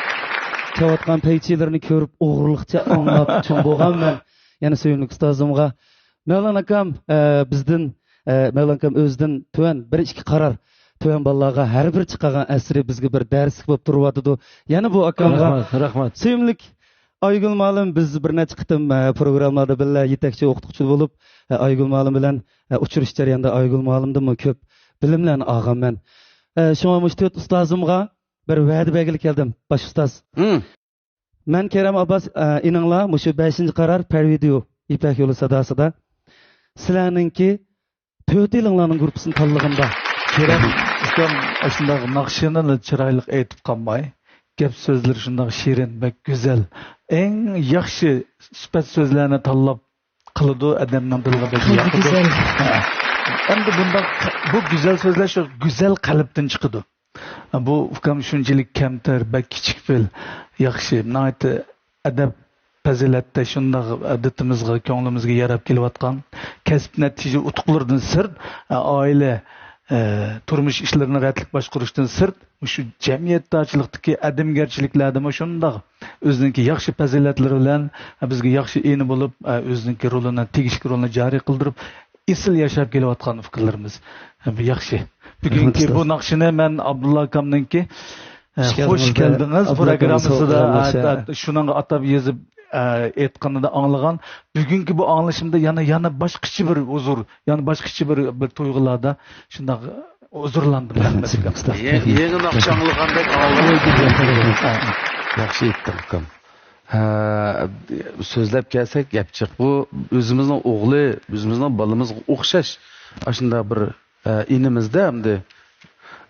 چېلىۋاتقان پەيچىلىرىنى كۆرۈپ، ئوغرىلىقچە ئاڭلاپ چوڭ بولغان مەن. يەنە سۆيۈملۈك ئۇستازىمغا، مەۋلان ئاكام، ئە، بىزدىن، ئە، مەۋلان ئاكام ئۆزىدىن تۆۋەن بىر ئىككى قارار، تۆۋەن بالىلارغا ھەر بىر چىقارغان ئەسىرى بىزگە بىر دەرسلىك بولۇپ تۇرۇۋاتىدۇ. يەنە بۇ ئاكامغا رەھمەت، رەھمەت. سۆيۈملۈك ئايگۈل مۇئەللىم، بىز بىر نەچچە قېتىم، ئە، پروگراممىلاردا بىللە يېتەكچى ئوقۇتقۇچى بولۇپ، ئە، ئايگۈل مۇئەللىم بىلەن، ئە، ئۇچرىشىش جەريانىدا ئايگۈل مۇئەللىمدىنمۇ كۆپ بىلىملەرنى ئالغانمەن. ئە، شۇڭا مۇشۇ تۆت ئۇستازىمغا بىر ۋەدە بەرگىلى كەلدىم، باش ئۇستاز. مم. مەن كېرەم ئابباس، ئە، ئىنىڭلار مۇشۇ بەشىنچى قارار پەر ۋىدېئو يىپەك يولى ساداسىدا سىلەرنىڭكى تۆت يىلىڭلارنىڭ گۇرۇپپىسىنى تاللىغىنىدا. كېرەم ئۇكام ئاشۇنداق ناخشىنىلا چىرايلىق ئېيتىپ قالماي، گەپ سۆزلىرى شۇنداق شېرىن، بەك گۈزەل. ئەڭ ياخشى سۈپەت سۆزلەرنى تاللاپ قىلىدۇ، ئادەمنىڭ دىلىغا بەك ياقىدۇ. ھە. ئەمدى بۇنداق، بۇ گۈزەل سۆزلەر شۇ گۈزەل قەلبتىن چىقىدۇ. بۇ ئۇكام شۇنچىلىك كەمتەر، بەك كىچىك پېئىل. ياخشى، ناھايىتى ئەدەپ پەزىلەتتە شۇنداق ئادىتىمىزغا، كۆڭلىمىزگە ياراپ كېلىۋاتقان، كەسىپ نەتىجە ئۇتۇقلىرىدىن سىرت، ئائىلە، ئە، تۇرمۇش ئىشلىرىنى رەتلىك باشقۇرۇشتىن سىرت، مۇشۇ جەمئىيەتتىچىلىكتىكى ئادەمگەرچىلىكلەردىمۇ شۇنداق ئۆزىنىڭكى ياخشى پەزىلەتلىرى بىلەن بىزگە ياخشى ئىنى بولۇپ، ئە، ئۆزىنىڭكى رولىنى، تېگىشلىك رولىنى جارى قىلدۇرۇپ، ئېسىل ياشاپ كېلىۋاتقان ئۇكىلىرىمىز. ياخشى. بۈگۈنكى بۇ ناخشىنى مەن ئابدۇللا ئاكامنىڭكى، ئە، «خوش كەلدىڭىز» پروگراممىسىدا، ئە، شۇنىڭغا ئاتاپ يېزىپ، ئە، ئېيتقىنىدا ئاڭلىغان. بۈگۈنكى بۇ ئاڭلىشىمدا يەنە، يەنە باشقىچە بىر ھۇزۇر، يەنە باشقىچە بىر، بىر تۇيغۇلاردا شۇنداق ھۇزۇرلاندىم. رەھمەت ئۇكام. يېڭى، يېڭى ناخشا ئاڭلىغاندەك ئاڭلىدىم. ياخشى ئېيتتىڭ ئۇكام. ھە، سۆزلەپ كەلسەك گەپ جىق. بۇ ئۆزىمىزنىڭ ئوغلى، ئۆزىمىزنىڭ بالىمىزغا ئوخشاش ئاشۇنداق بىر، ئە، ئىنىمىزدە ئەمدى،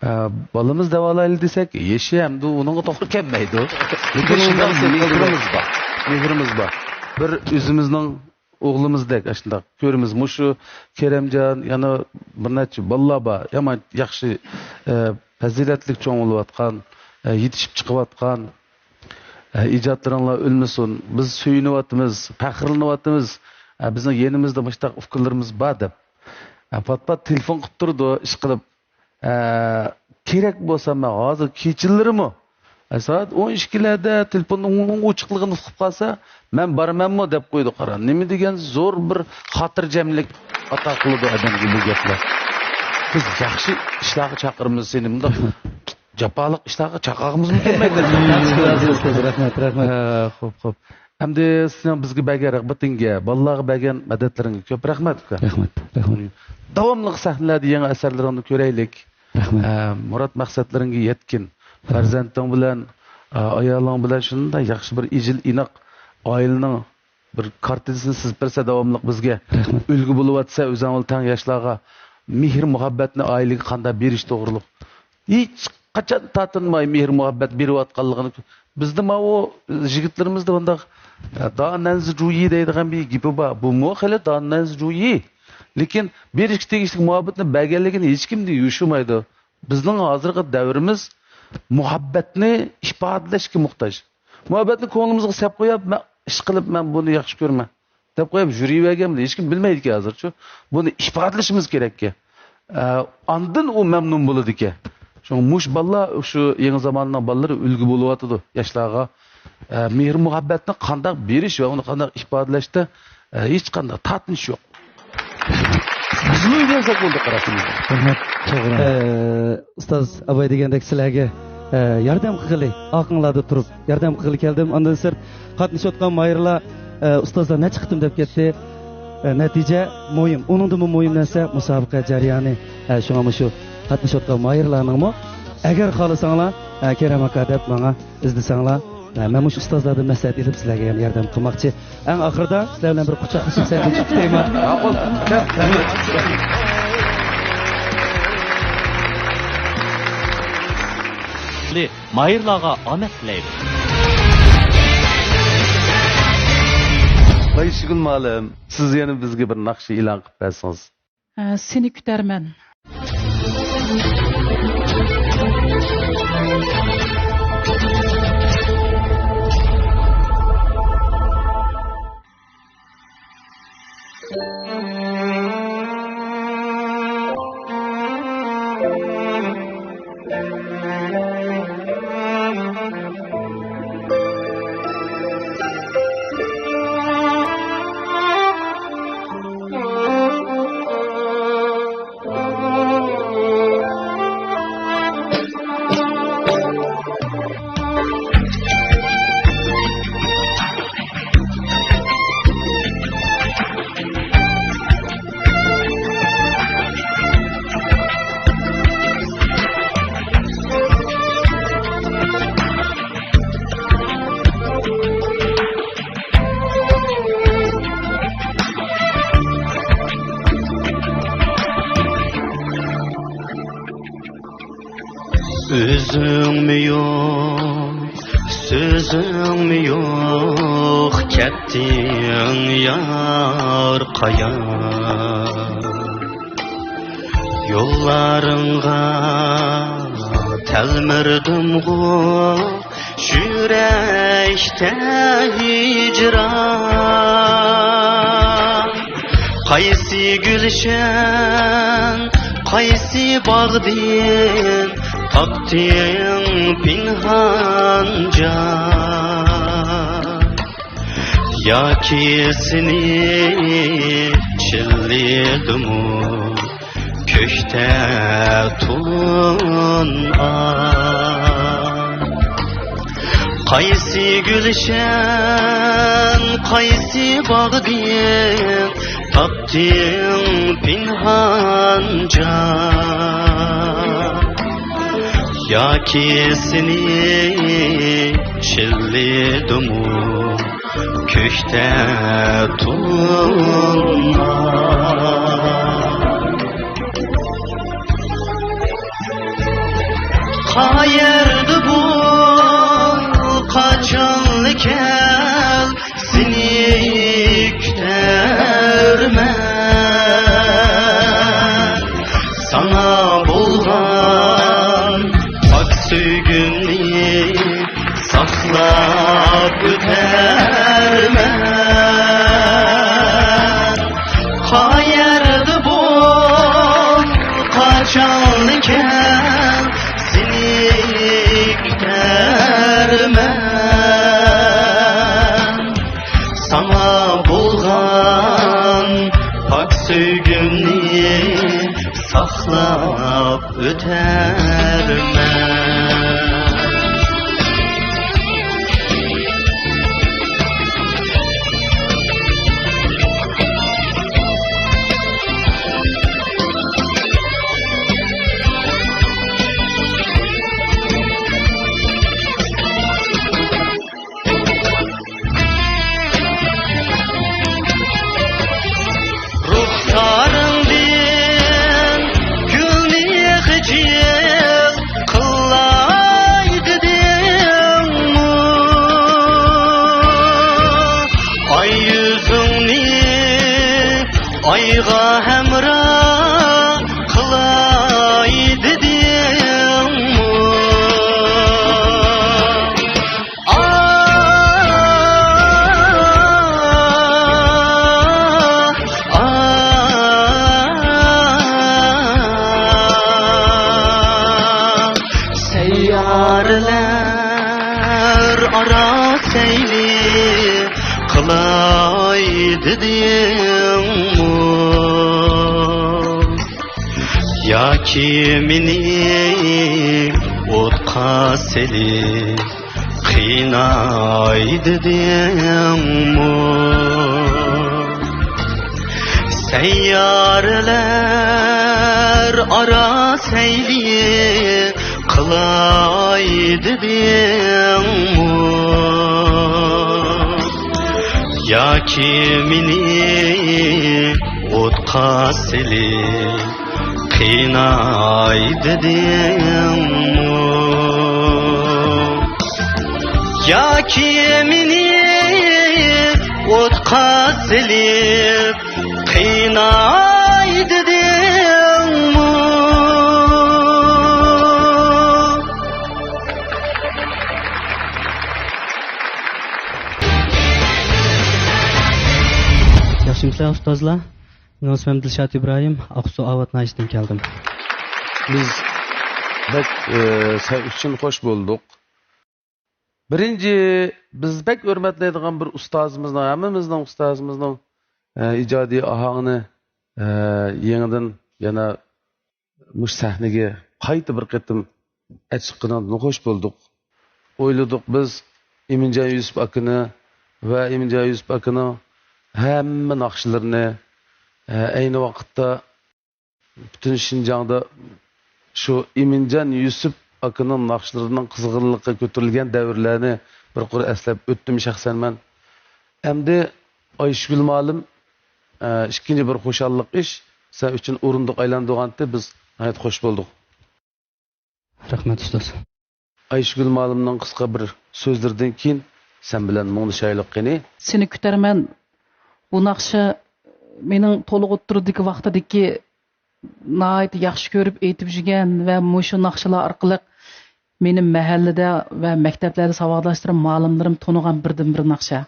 ئە، بالىمىز دەۋالايلى دېسەك، يېشى ئەمدى ئۇنىڭغا توغرا كەلمەيدۇ. لېكىن شۇنداق مېھرىمىز بار. مېھرىمىز بار. بىر ئۆزىمىزنىڭ ئوغلىمىزدەك ئاشۇنداق كۆرىمىز. مۇشۇ كېرەمجان، يەنە بىر نەچچە بالىلار بار. يامان ياخشى، ئە، پەزىلەتلىك چوڭ بولۇۋاتقان، ئە، يېتىشىپ چىقىۋاتقان، ئە، ئىجادلىرىڭلار ئۆلمىسۇن. بىز سۆيۈنۈۋاتىمىز، پەخىرلىنىۋاتىمىز. ئە، بىزنىڭ يېنىمىزدا مۇشۇنداق ئۇكىلىرىمىز بار دەپ. ئە، پات-پات تېلېفون قىلىپ تۇرىدۇ، ئىشقىلىپ. ئە، كېرەك بولسا مەن ھازىر كېچىلىرىمۇ، ئە، سائەت ئون ئىككىلەردە تېلېفوننىڭ ئوچۇقلۇقىنى ئۇقۇپ قالسا، مەن بارىمەنمۇ دەپ قويىدۇ، قارا. نېمە دېگەن زور بىر خاتىرجەملىك ئاتا قىلىدۇ ئادەمگە بۇ گەپلەر. بىز ياخشى ئىشلارغا چاقىرىمىز سېنى، مۇنداق جاپالىق ئىشلارغا چاقىرغۇمىزمۇ كەلمەيدۇ. رەھمەت، رەھمەت. ئە، خوپ، خوپ. ئەمدى سېنىڭ بىزگە بەرگەن رىغبىتىڭگە، بالىلارغا بەرگەن مەدەتلىرىڭگە كۆپ رەھمەت، ئۇكا. رەھمەت، رەھمەت. داۋاملىق سەھنىلەردە يېڭى ئەسەرلىرىڭنى كۆرەيلىك. رەھمەت. ئە، مۇراد مەقسەتلىرىڭگە يەتكىن. رەھمەت. پەرزەنتىڭ بىلەن، ئە، ئايالىڭ بىلەن شۇنداق ياخشى بىر ئىجىل ئىناق ئائىلىنىڭ بىر كارتىنىسىنى سىزىپ بەرسە داۋاملىق بىزگە. رەھمەت. ئۈلگە بولۇۋاتسا ئۆزۈڭ بىلەن تەڭ ياشلارغا مېھىر مۇھەببەتنى ئائىلىگە قانداق بېرىش توغرۇلۇق. ھېچ قاچان تارتىنماي مېھىر مۇھەببەت بېرىۋاتقانلىقىنى كۆ-، بىزدە ماۋۇ يىگىتلىرىمىزدە بۇنداق، ئە، دانەنزى جۇيى دەيدىغان بىر گېپى بار. بۇمۇ خېلى دانەنزى جۇيى. لېكىن بېرىشكە تېگىشلىك مۇھەببەتنى بەرگەنلىكىنى ھېچكىم يوشۇرمايدۇ. بىزنىڭ ھازىرقى دەۋرىمىز مۇھەببەتنى ئىپادىلەشكە موھتاج. مۇھەببەتنى كۆڭلىمىزگە سەپ قويۇپ، مەن ئىشقىلىپ مەن بۇنى ياخشى كۆرىمەن دەپ قويۇپ يۈرۈۋەرگەن بىلەن ھېچكىم بىلمەيدىكەن ھازىرچۇ. بۇنى ئىپادىلىشىمىز كېرەككەن. ئە، ئاندىن ئۇ مەمنۇن بولىدىكەن. شۇڭا مۇشۇ بالىلار، شۇ يېڭى زاماننىڭ بالىلىرى ئۈلگە بولۇۋاتىدۇ ياشلارغا. ئە، مېھىر مۇھەببەتنى قانداق بېرىش ۋە ئۇنى قانداق ئىپادىلەشتە، ئە، ھېچقانداق تارتىنىش يوق. بىزمۇ ئۆگەنسەك بولدى، قاراسىڭىز. رەھمەت. توغرا. ئە، ئۇستاز ئاباي دېگەندەك سىلەرگە، ئە، ياردەم قىلغىلى، ئارقىڭلاردا تۇرۇپ ياردەم قىلغىلى كەلدىم. ئاندىن سىرت قاتنىشىۋاتقان ماھىرلار، ئە، ئۇستازلار نەچچە قېتىم دەپ كەتتى. ئە، نەتىجە مۇھىم. ئۇنىڭدىنمۇ مۇھىم نەرسە مۇسابىقە جەريانى. ئە، شۇڭا مۇشۇ قاتنىشىۋاتقان ماھىرلارنىڭمۇ ئەگەر خالىساڭلار، ئە، كېرەم ئاكا دەپ ماڭا ئىزدىسەڭلار، ئە، مەن مۇشۇ ئۇستازلاردىن مەسلىھەت ئېلىپ سىلەرگە يەنە ياردەم قىلماقچى. ئەڭ ئاخىرىدا سىلەر بىلەن بىر قۇچاقلىشىپ سەھنىدىن چىقىپ كېتەيمەن. ماقۇل. ماھىرلارغا ئامەت تىلەيمىز. ئايشىگۈل مۇئەللىم، سىز يەنە بىزگە بىر ناخشا ئېلان قىلىپ بەرسىڭىز. ئە، سېنى كۈتەرمەن. ئۆزۈڭمۇ يوق سۆزۈڭمۇ يوق، كەتتىڭ يار قايا. يوللارىڭغا تەلمۈردۈمغۇ، يۈرەكتە ھىجران. قايسى گۈلشەن، قايسى باغدىن تاپتىڭ پىنھان جان؟ ياكى سېنى چىللىدىمۇ كۆكتە تۇرغان ئاي؟ قايسى گۈلشەن، قايسى باغدىن تاپتىڭ پىنھان جان؟ ياكى سېنى چىللىدىمۇ كۆكتە تۇرغان ئاي؟ قەيەردە بول، قاچانلا كەل، سېنى كۈتەرمەن. ساڭا بولغان پاك سۆيگۈمنى ساقلاپ ئۆتەرمەن. قەيەردە بول، قاچانلا كەل، سېنى كۈتەرمەن. ساڭا بولغان پاك سۆيگۈمنى ساقلاپ ئۆتەرمەن. رۇخسارىڭدىن گۈلنى خىجىل قىلاي دېدىڭمۇ؟ ئاي يۈزۈڭنى ئايغا ھەمراھ قىلاي دېدىڭمۇ؟ سەييارىلەر ئارا سەيلى قىلاي دېدىڭمۇ؟ ياكى مېنى ئوتقا سېلىپ قىيناي دېدىڭمۇ؟ سەييارىلەر ئارا سەيلى قىلاي دېدىڭمۇ؟ ياكى مېنى ئوتقا سېلىپ قىيناي دېدىڭمۇ؟ ياكى مېنى ئوتقا سېلىپ قىيناي دېدىڭمۇ؟ ياخشىمۇسىلەر ئۇستازلار؟ مېنىڭ ئىسمىم دىلشات ئىبراھىم، ئاقسۇ ئاۋات ناھىيەسىدىن كەلدىم. بىز بەك، ئە، سەن ئۈچۈن خوش بولدۇق. بىرىنچى، بىز بەك ھۆرمەتلەيدىغان بىر ئۇستازىمىزنىڭ، ھەممىمىزنىڭ ئۇستازىمىزنىڭ، ئە، ئىجادىي ئاھاڭىنى، ئە، يېڭىدىن يەنە مۇشۇ سەھنىگە قايتا بىر قېتىم ئەچىققىنىڭدىن خوش بولدۇق. ئويلىدۇق بىز ئىمىنجان يۈسۈپ ئاكىنى ۋە ئىمىنجان يۈسۈپ ئاكىنىڭ ھەممە ناخشىلىرىنى، ئە، ئەينى ۋاقىتتا پۈتۈن شىنجاڭدا شۇ ئىمىنجان يۈسۈپ ئاكىنىڭ ناخشىلىرىنىڭ قىزغىنلىقى كۆتۈرۈلگەن دەۋرلەرنى بىر قۇر ئەسلەپ ئۆتتۈم شەخسەن مەن. ئەمدى ئايشىگۈل مۇئەللىم، ئە، ئىككىنچى بىر خۇشاللىق ئىش، سەن ئۈچۈن ئورۇندۇق ئايلاندۇرغانتى، بىز ناھايىتى خوش بولدۇق. رەھمەت، ئۇستاز. ئايشىگۈل مۇئەللىمنىڭ قىسقا بىر سۆزلىرىدىن كېيىن سەن بىلەن مۇڭدىشايلۇق قېنى. سېنى كۈتەرمەن. بۇ ناخشا مېنىڭ تولۇق ئوتتۇرىدىكى ۋاقتىدىكى ناھايىتى ياخشى كۆرۈپ ئېيتىپ يۈرگەن ۋە مۇشۇ ناخشىلار ئارقىلىق مېنى مەھەللىدە ۋە مەكتەپلەردە ساۋاقداشلىرىم، مۇئەللىملىرىم تونۇغان بىردىنبىر ناخشا.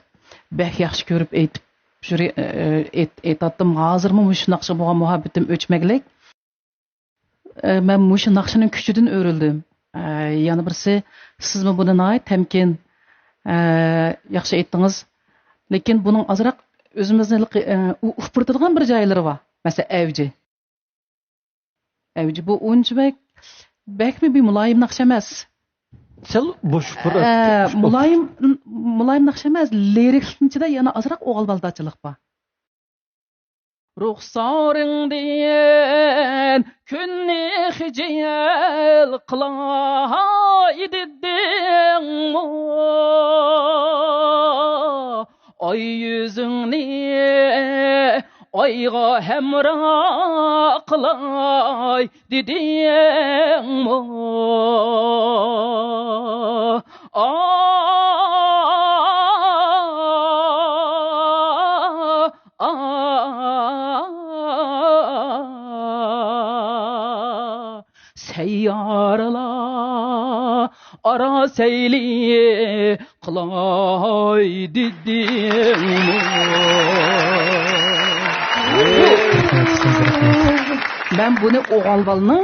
بەك ياخشى كۆرۈپ ئېيتىپ يۈرى-، ئېيت-، ئېيتاتتىم. ھازىرمۇ مۇشۇ ناخشىغا بولغان مۇھەببىتىم ئۆچمەكلىك. ئە، مەن مۇشۇ ناخشىنىڭ كۈچىدىن ئۆرۈلدۈم. ئە، يەنە بىرسى، سىزمۇ بۇنى ناھايىتى تەمكىن، ئە، ياخشى ئېيتتىڭىز. لېكىن بۇنىڭ ئازراق ئۆزىمىزنى، ئە، ئۇ-، ئۇپرىتىدىغان بىر جايلىرى بار. مەسىلەن، ئەۋجى. ئەۋجى بۇ ئۇنچە بەك، بەكمۇ بىر مۇلايىم ناخشا ئەمەس. سەل بوش ئۇپرىتىپ، ئە، بوش ئۇپرىتىپ. مۇلايىم، مۇلايىم ناخشا ئەمەس، لىرىكىنىڭ ئىچىدە يەنە ئازراق ئوغۇل بالىدارچىلىق بار. رۇخسارىڭدىن كۈننى خىجىل قىلاي دېدىڭمۇ؟ ئاي يۈزۈڭنى ئايغا ھەمراھ قىلاي دېدىڭمۇ؟ ئا، ئا، سەييارىلار ئارا سەيلى قىلاي دېدىڭمۇ؟ مەن بۇنى ئوغۇل بالىنىڭ،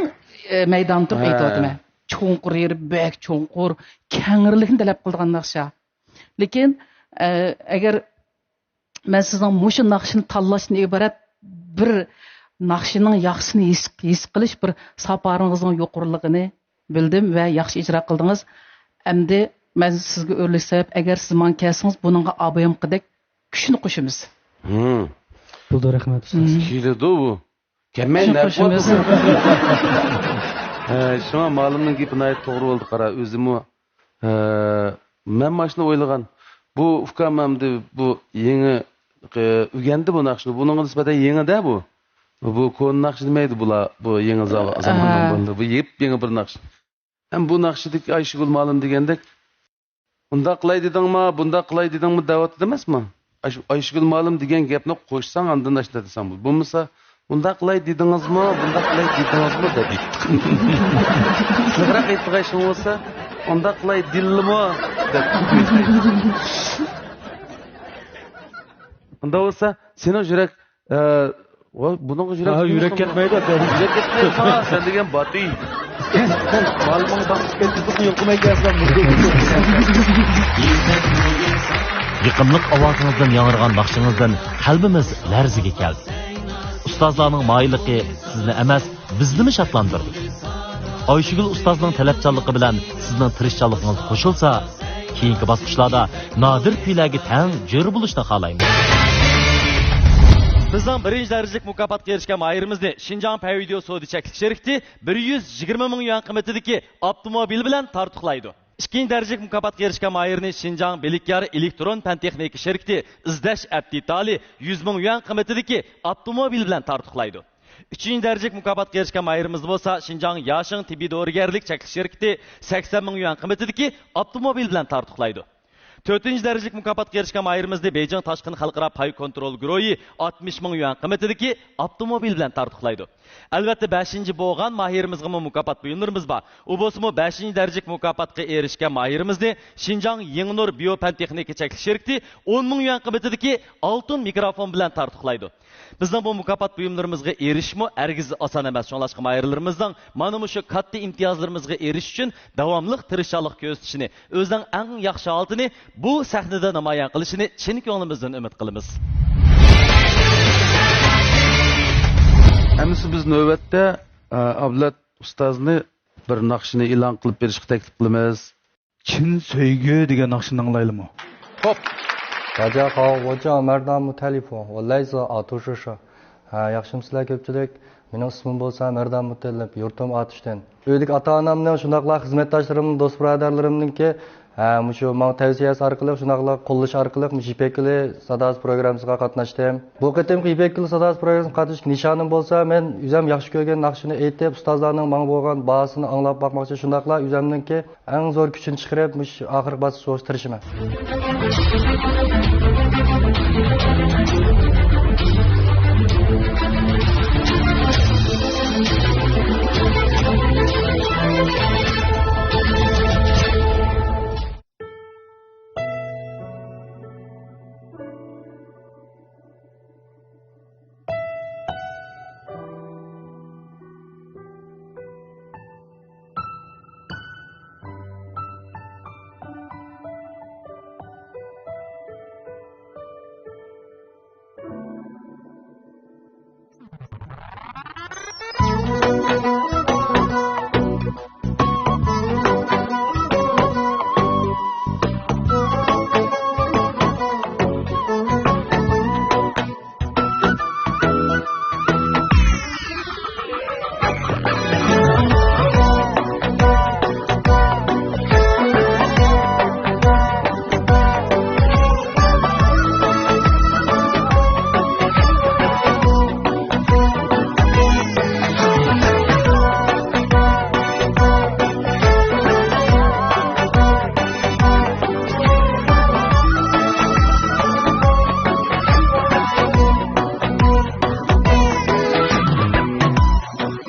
ئە، مەيدانىدا تۇرۇپ ھە. ئېيتىۋاتىمەن. چوڭقۇر يېرى بەك چوڭقۇر، كەڭرىلىكنى تەلەپ قىلىدىغان ناخشا. لېكىن، ئە، ئەگەر مەن سىزنىڭ مۇشۇ ناخشىنى تاللاشتىن ئىبارەت بىر ناخشىنىڭ ياخشىسىنى ھېس، ھېس قىلىش بىر ساپارىڭىزنىڭ يۇقىرىلىقىنى بىلدىم ۋە ياخشى ئىجرا قىلدىڭىز. ئەمدى مەن سىزگە ئۆرۈلۈش سەۋەب، ئەگەر سىز ماڭا كەلسىڭىز، بۇنىڭغا ئابايام قىدەك كۈچنى قوشىمىز. ھىم. بولدى، رەھمەت، ئۇستاز. ھىم. كېلىدۇ بۇ. كەلمەي شۇ نەپ قوشىمىز. ھە، شۇڭا مالىمنىڭ گېپى ناھايىتى توغرا بولدى، قارا، ئۆزىمۇ، ھە، مەن مانا شۇنى ئويلىغان. بۇ ئۇكام ئەمدى بۇ يېڭى، ئە، ئۆگەندى بۇ ناخشىنى. بۇنىڭغا نىسبەتەن يېڭىدە بۇ. بۇ كونا ناخشا دېمەيدۇ بۇلار. بۇ يېڭى زاۋا-، زامان ھە. بولدى. بۇ يېپيېڭى بىر ناخشا. ھەم بۇ ناخشىدىكى ئايشىگۈل مالىم دېگەندەك، ئۇنداق قىلاي دېدىڭما، بۇنداق قىلاي دېدىڭما دەۋاتىدۇ ئەمەسمۇ؟ ئاش-، ئايشىگۈل مالىم دېگەن گەپنى قوشساڭ، ئاندىن ئاشۇنداق دېسەڭ بولىدۇ. بولمىسا، ئۇنداق قىلاي دېدىڭىزمۇ، بۇنداق قىلاي دېدىڭىزمۇ دەپ. تىزراق ئېيتىدىغان ئىشىڭ بولسا، ئۇنداق قىلاي دېدىلىمۇ دەپ. ئۇنداق بولسا، سېنىڭ يۈرەك ئە، ۋاي، بۇنىڭغا يۈرەك ھە، يۈرەك كەتمەيدۇ، ئاكا. يۈرەك كەتمەيدۇ، سەن دېگەن باتى. مالىمنىڭ باققۇسى كەتتى، يۇقۇم ئەكەلسەم. يېقىملىق ئاۋازىڭىزدىن ياڭرىغان ناخشىڭىزدىن قەلبىمىز لەرزىگە كەلدى. ئۇستازلارنىڭ ماھىرلىقى سىزنى ئەمەس، بىزنىمۇ شادلاندۇردى. ئايشىگۈل ئۇستازنىڭ تەلەپچانلىقى بىلەن سىزنىڭ تىرىشچانلىقىڭىز قوشۇلسا، كېيىنكى باسقۇچلاردا نادىر كۈيلەرگە تەڭ جۆر بولۇشنى خالايمىز. بىزنىڭ بىرىنچى دەرىجىلىك مۇكاپاتقا ئېرىشكەن ماھىرىمىزنى شىنجاڭ پەيۋىديو سودا چەكلىك شىركىتى بىر يۈز يىگىرمە مىڭ يۈەن قىممىتىدىكى ئاپتوموبىل بىلەن تارتۇقلايدۇ. ئىككىنچى دەرىجىلىك مۇكاپاتقا ئېرىشكەن ماھىرنى شىنجاڭ بىلىكيار ئېلېكترون پەن تېخنىكا شىركىتى ئىزدەش ئەپ دېتالى يۈز مىڭ يۈەن قىممىتىدىكى ئاپتوموبىل بىلەن تارتۇقلايدۇ. ئۈچىنچى دەرىجىلىك مۇكاپاتقا ئېرىشكەن ماھىرىمىز بولسا شىنجاڭ ياشىڭ تېببىي دورىگەرلىك چەكلىك شىركىتى سەكسەن مىڭ يۈەن قىممىتىدىكى ئاپتوموبىل بىلەن تارتۇقلايدۇ. تۆتىنچى دەرىجىلىك مۇكاپاتقا ئېرىشكەن ماھىرىمىزنى بېيجىڭ تاشقىن خەلقئارا پاي كونترول گۇرۇھى ئاتمىش مىڭ يۈەن قىممىتىدىكى ئاپتوموبىل بىلەن تارتۇقلايدۇ. ئەلۋەتتە، بەشىنچى بولغان ماھىرىمىزغىمۇ مۇكاپات بۇيۇملىرىمىز بار. ئۇ بولسىمۇ بەشىنچى دەرىجىلىك مۇكاپاتقا ئېرىشكەن ماھىرىمىزنى شىنجاڭ يېڭىنۇر بىيو پەن تېخنىكا چەكلىك شىركىتى ئون مىڭ يۈەن قىممىتىدىكى ئالتۇن مىكروفون بىلەن تارتۇقلايدۇ. بىزنىڭ بۇ مۇكاپات بۇيۇملىرىمىزغا ئېرىشىشمۇ ھەرگىز ئاسان ئەمەس. شۇڭلاشقا ماھىرلىرىمىزنىڭ مانا مۇشۇ كاتتا ئىمتىيازلىرىمىزغا ئېرىشىش ئۈچۈن داۋاملىق تىرىشچانلىق كۆرسىتىشىنى، ئۆزىنىڭ ئەڭ ياخشى ھالىتىنى بۇ سەھنىدە نامايان قىلىشىنى چىن كۆڭلىمىزدىن ئۈمىد قىلىمىز. ئەمىسە بىز نۆۋەتتە، ئە، ئابلەت ئۇستازنى بىر ناخشىنى ئېلان قىلىپ بېرىشقا تەكلىپ قىلىمىز. چىن سۆيگۈ دېگەن ناخشىنى ئاڭلايلىمۇ؟ خوپ. 大家好，我叫 مەردان مۇتەللىپوف، 我来自 ئاتۇشۇشى. ھە، ياخشىمۇسىلەر كۆپچىلىك؟ مېنىڭ ئىسمىم بولسا مەردان مۇتەللىپ، يۇرتۇم ئاتۇشتىن. ئۆيدىكى ئاتا-ئانامنىڭ، شۇنداقلا خىزمەتداشلىرىمنىڭ، دوست-بۇرادەرلىرىمنىڭكى، ھە، مۇشۇ ماڭا تەۋسىيەسى ئارقىلىق، شۇنداقلا قوللىشى ئارقىلىق مۇشۇ يىپەك يولى ساداسى پروگراممىسىغا قاتناشتىم. بۇ قېتىمقى يىپەك يولى ساداسى پروگراممىسىغا قاتنىشىش نىشانىم بولسا، مەن ئۆزۈم ياخشى كۆرگەن ناخشىنى ئېيتىپ، ئۇستازلارنىڭ ماڭا بولغان باھاسىنى ئاڭلاپ باقماقچى، شۇنداقلا ئۆزۈمنىڭكى ئەڭ زور كۈچنى چىقىرىپ، مۇشۇ ئاخىرقى باسقۇچقا تىرىشىمەن.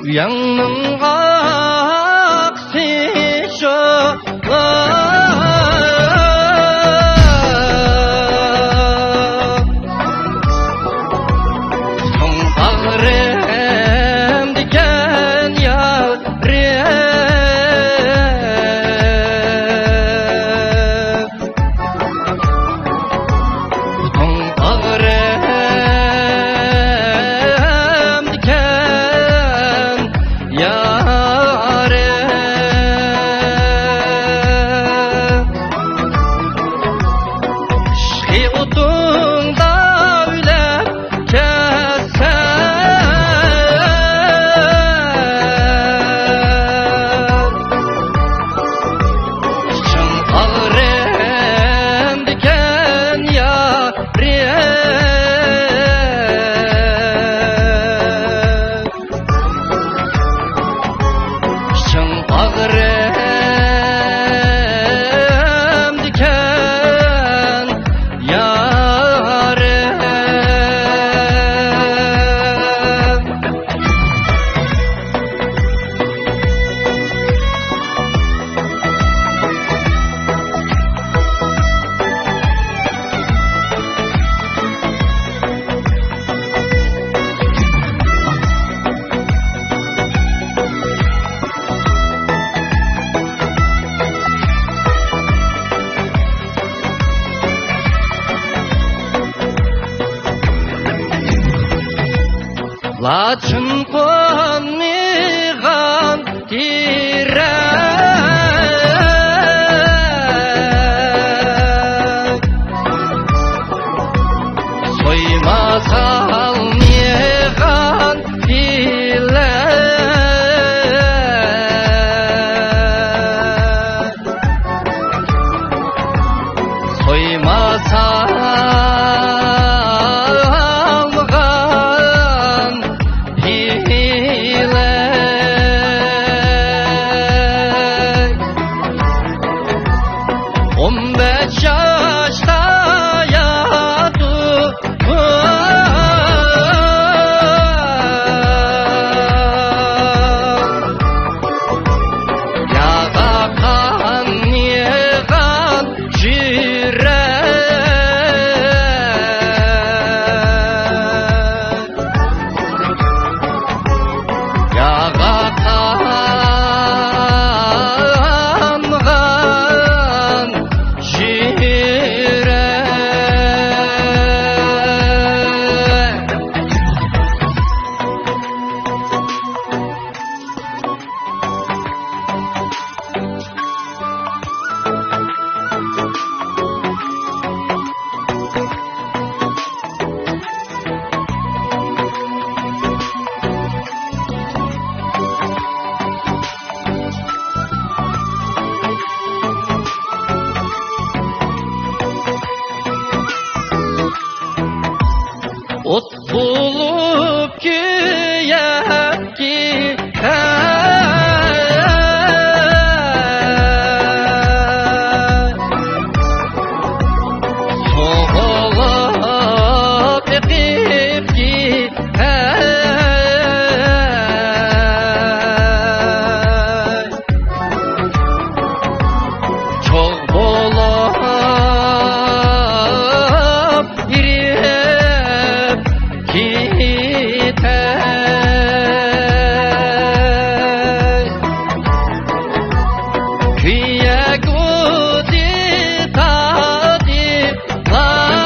ئۇياڭنىڭ ئاقسى شۇلا. پۇتۇڭ باغرىمدىكەن يارىم. پۇتۇڭ باغرىمدىكەن يارىم. ئىشقى ئوتۇڭدا ئۆلۈپ كەتسەم، چىڭ باغرىمدىكەن يارىم. چىڭ باغرىمدىكەن يارىم. لاچىن قونمىغان تېرەك، سويما سالمىغان پېلەك، سويما سالمىغان پېلەك. ئون بەش ياشتا ياتقان بولۇپ كۆيەپ كېتەي. سوغۇلۇپ ئېقىپ كېتەي. چوغ بولۇپ ئېرىپ كېتەي. كۆيەك ئوتى تاتىپ كېتەي.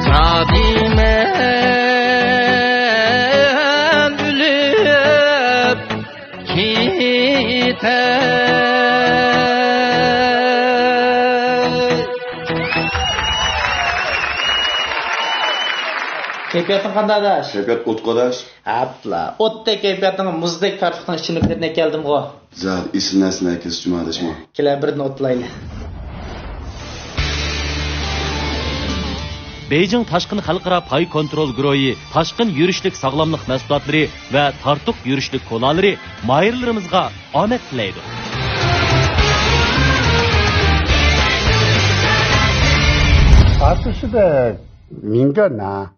شادىمەن ئۆلۈپ كېتەي. كەيپىياتىڭ قانداق، ئاداش؟ كەيپىيات ئوتقا، ئاداش. ئەپلا. ئوتتەك كەيپىياتنىڭ مۇزدەك تاتلىقنىڭ ئىچىنى بىرنى ئەكەلدىمغۇ. زادى ئېسىل نەرسىنى ئەكەلسە جۇما، ئاداشمۇ. كېلە، بىردىن ئوتلايلى. بېيجىڭ تاشقىن خەلقئارا پاي كونترول گۇرۇھى تاشقىن يۈرۈشلۈك ساغلاملىق مەھسۇلاتلىرى ۋە تارتۇق يۈرۈشلۈك كولالىرى ماھىرلىرىمىزغا ئامەت تىلەيدۇ. 它就是个民歌呢，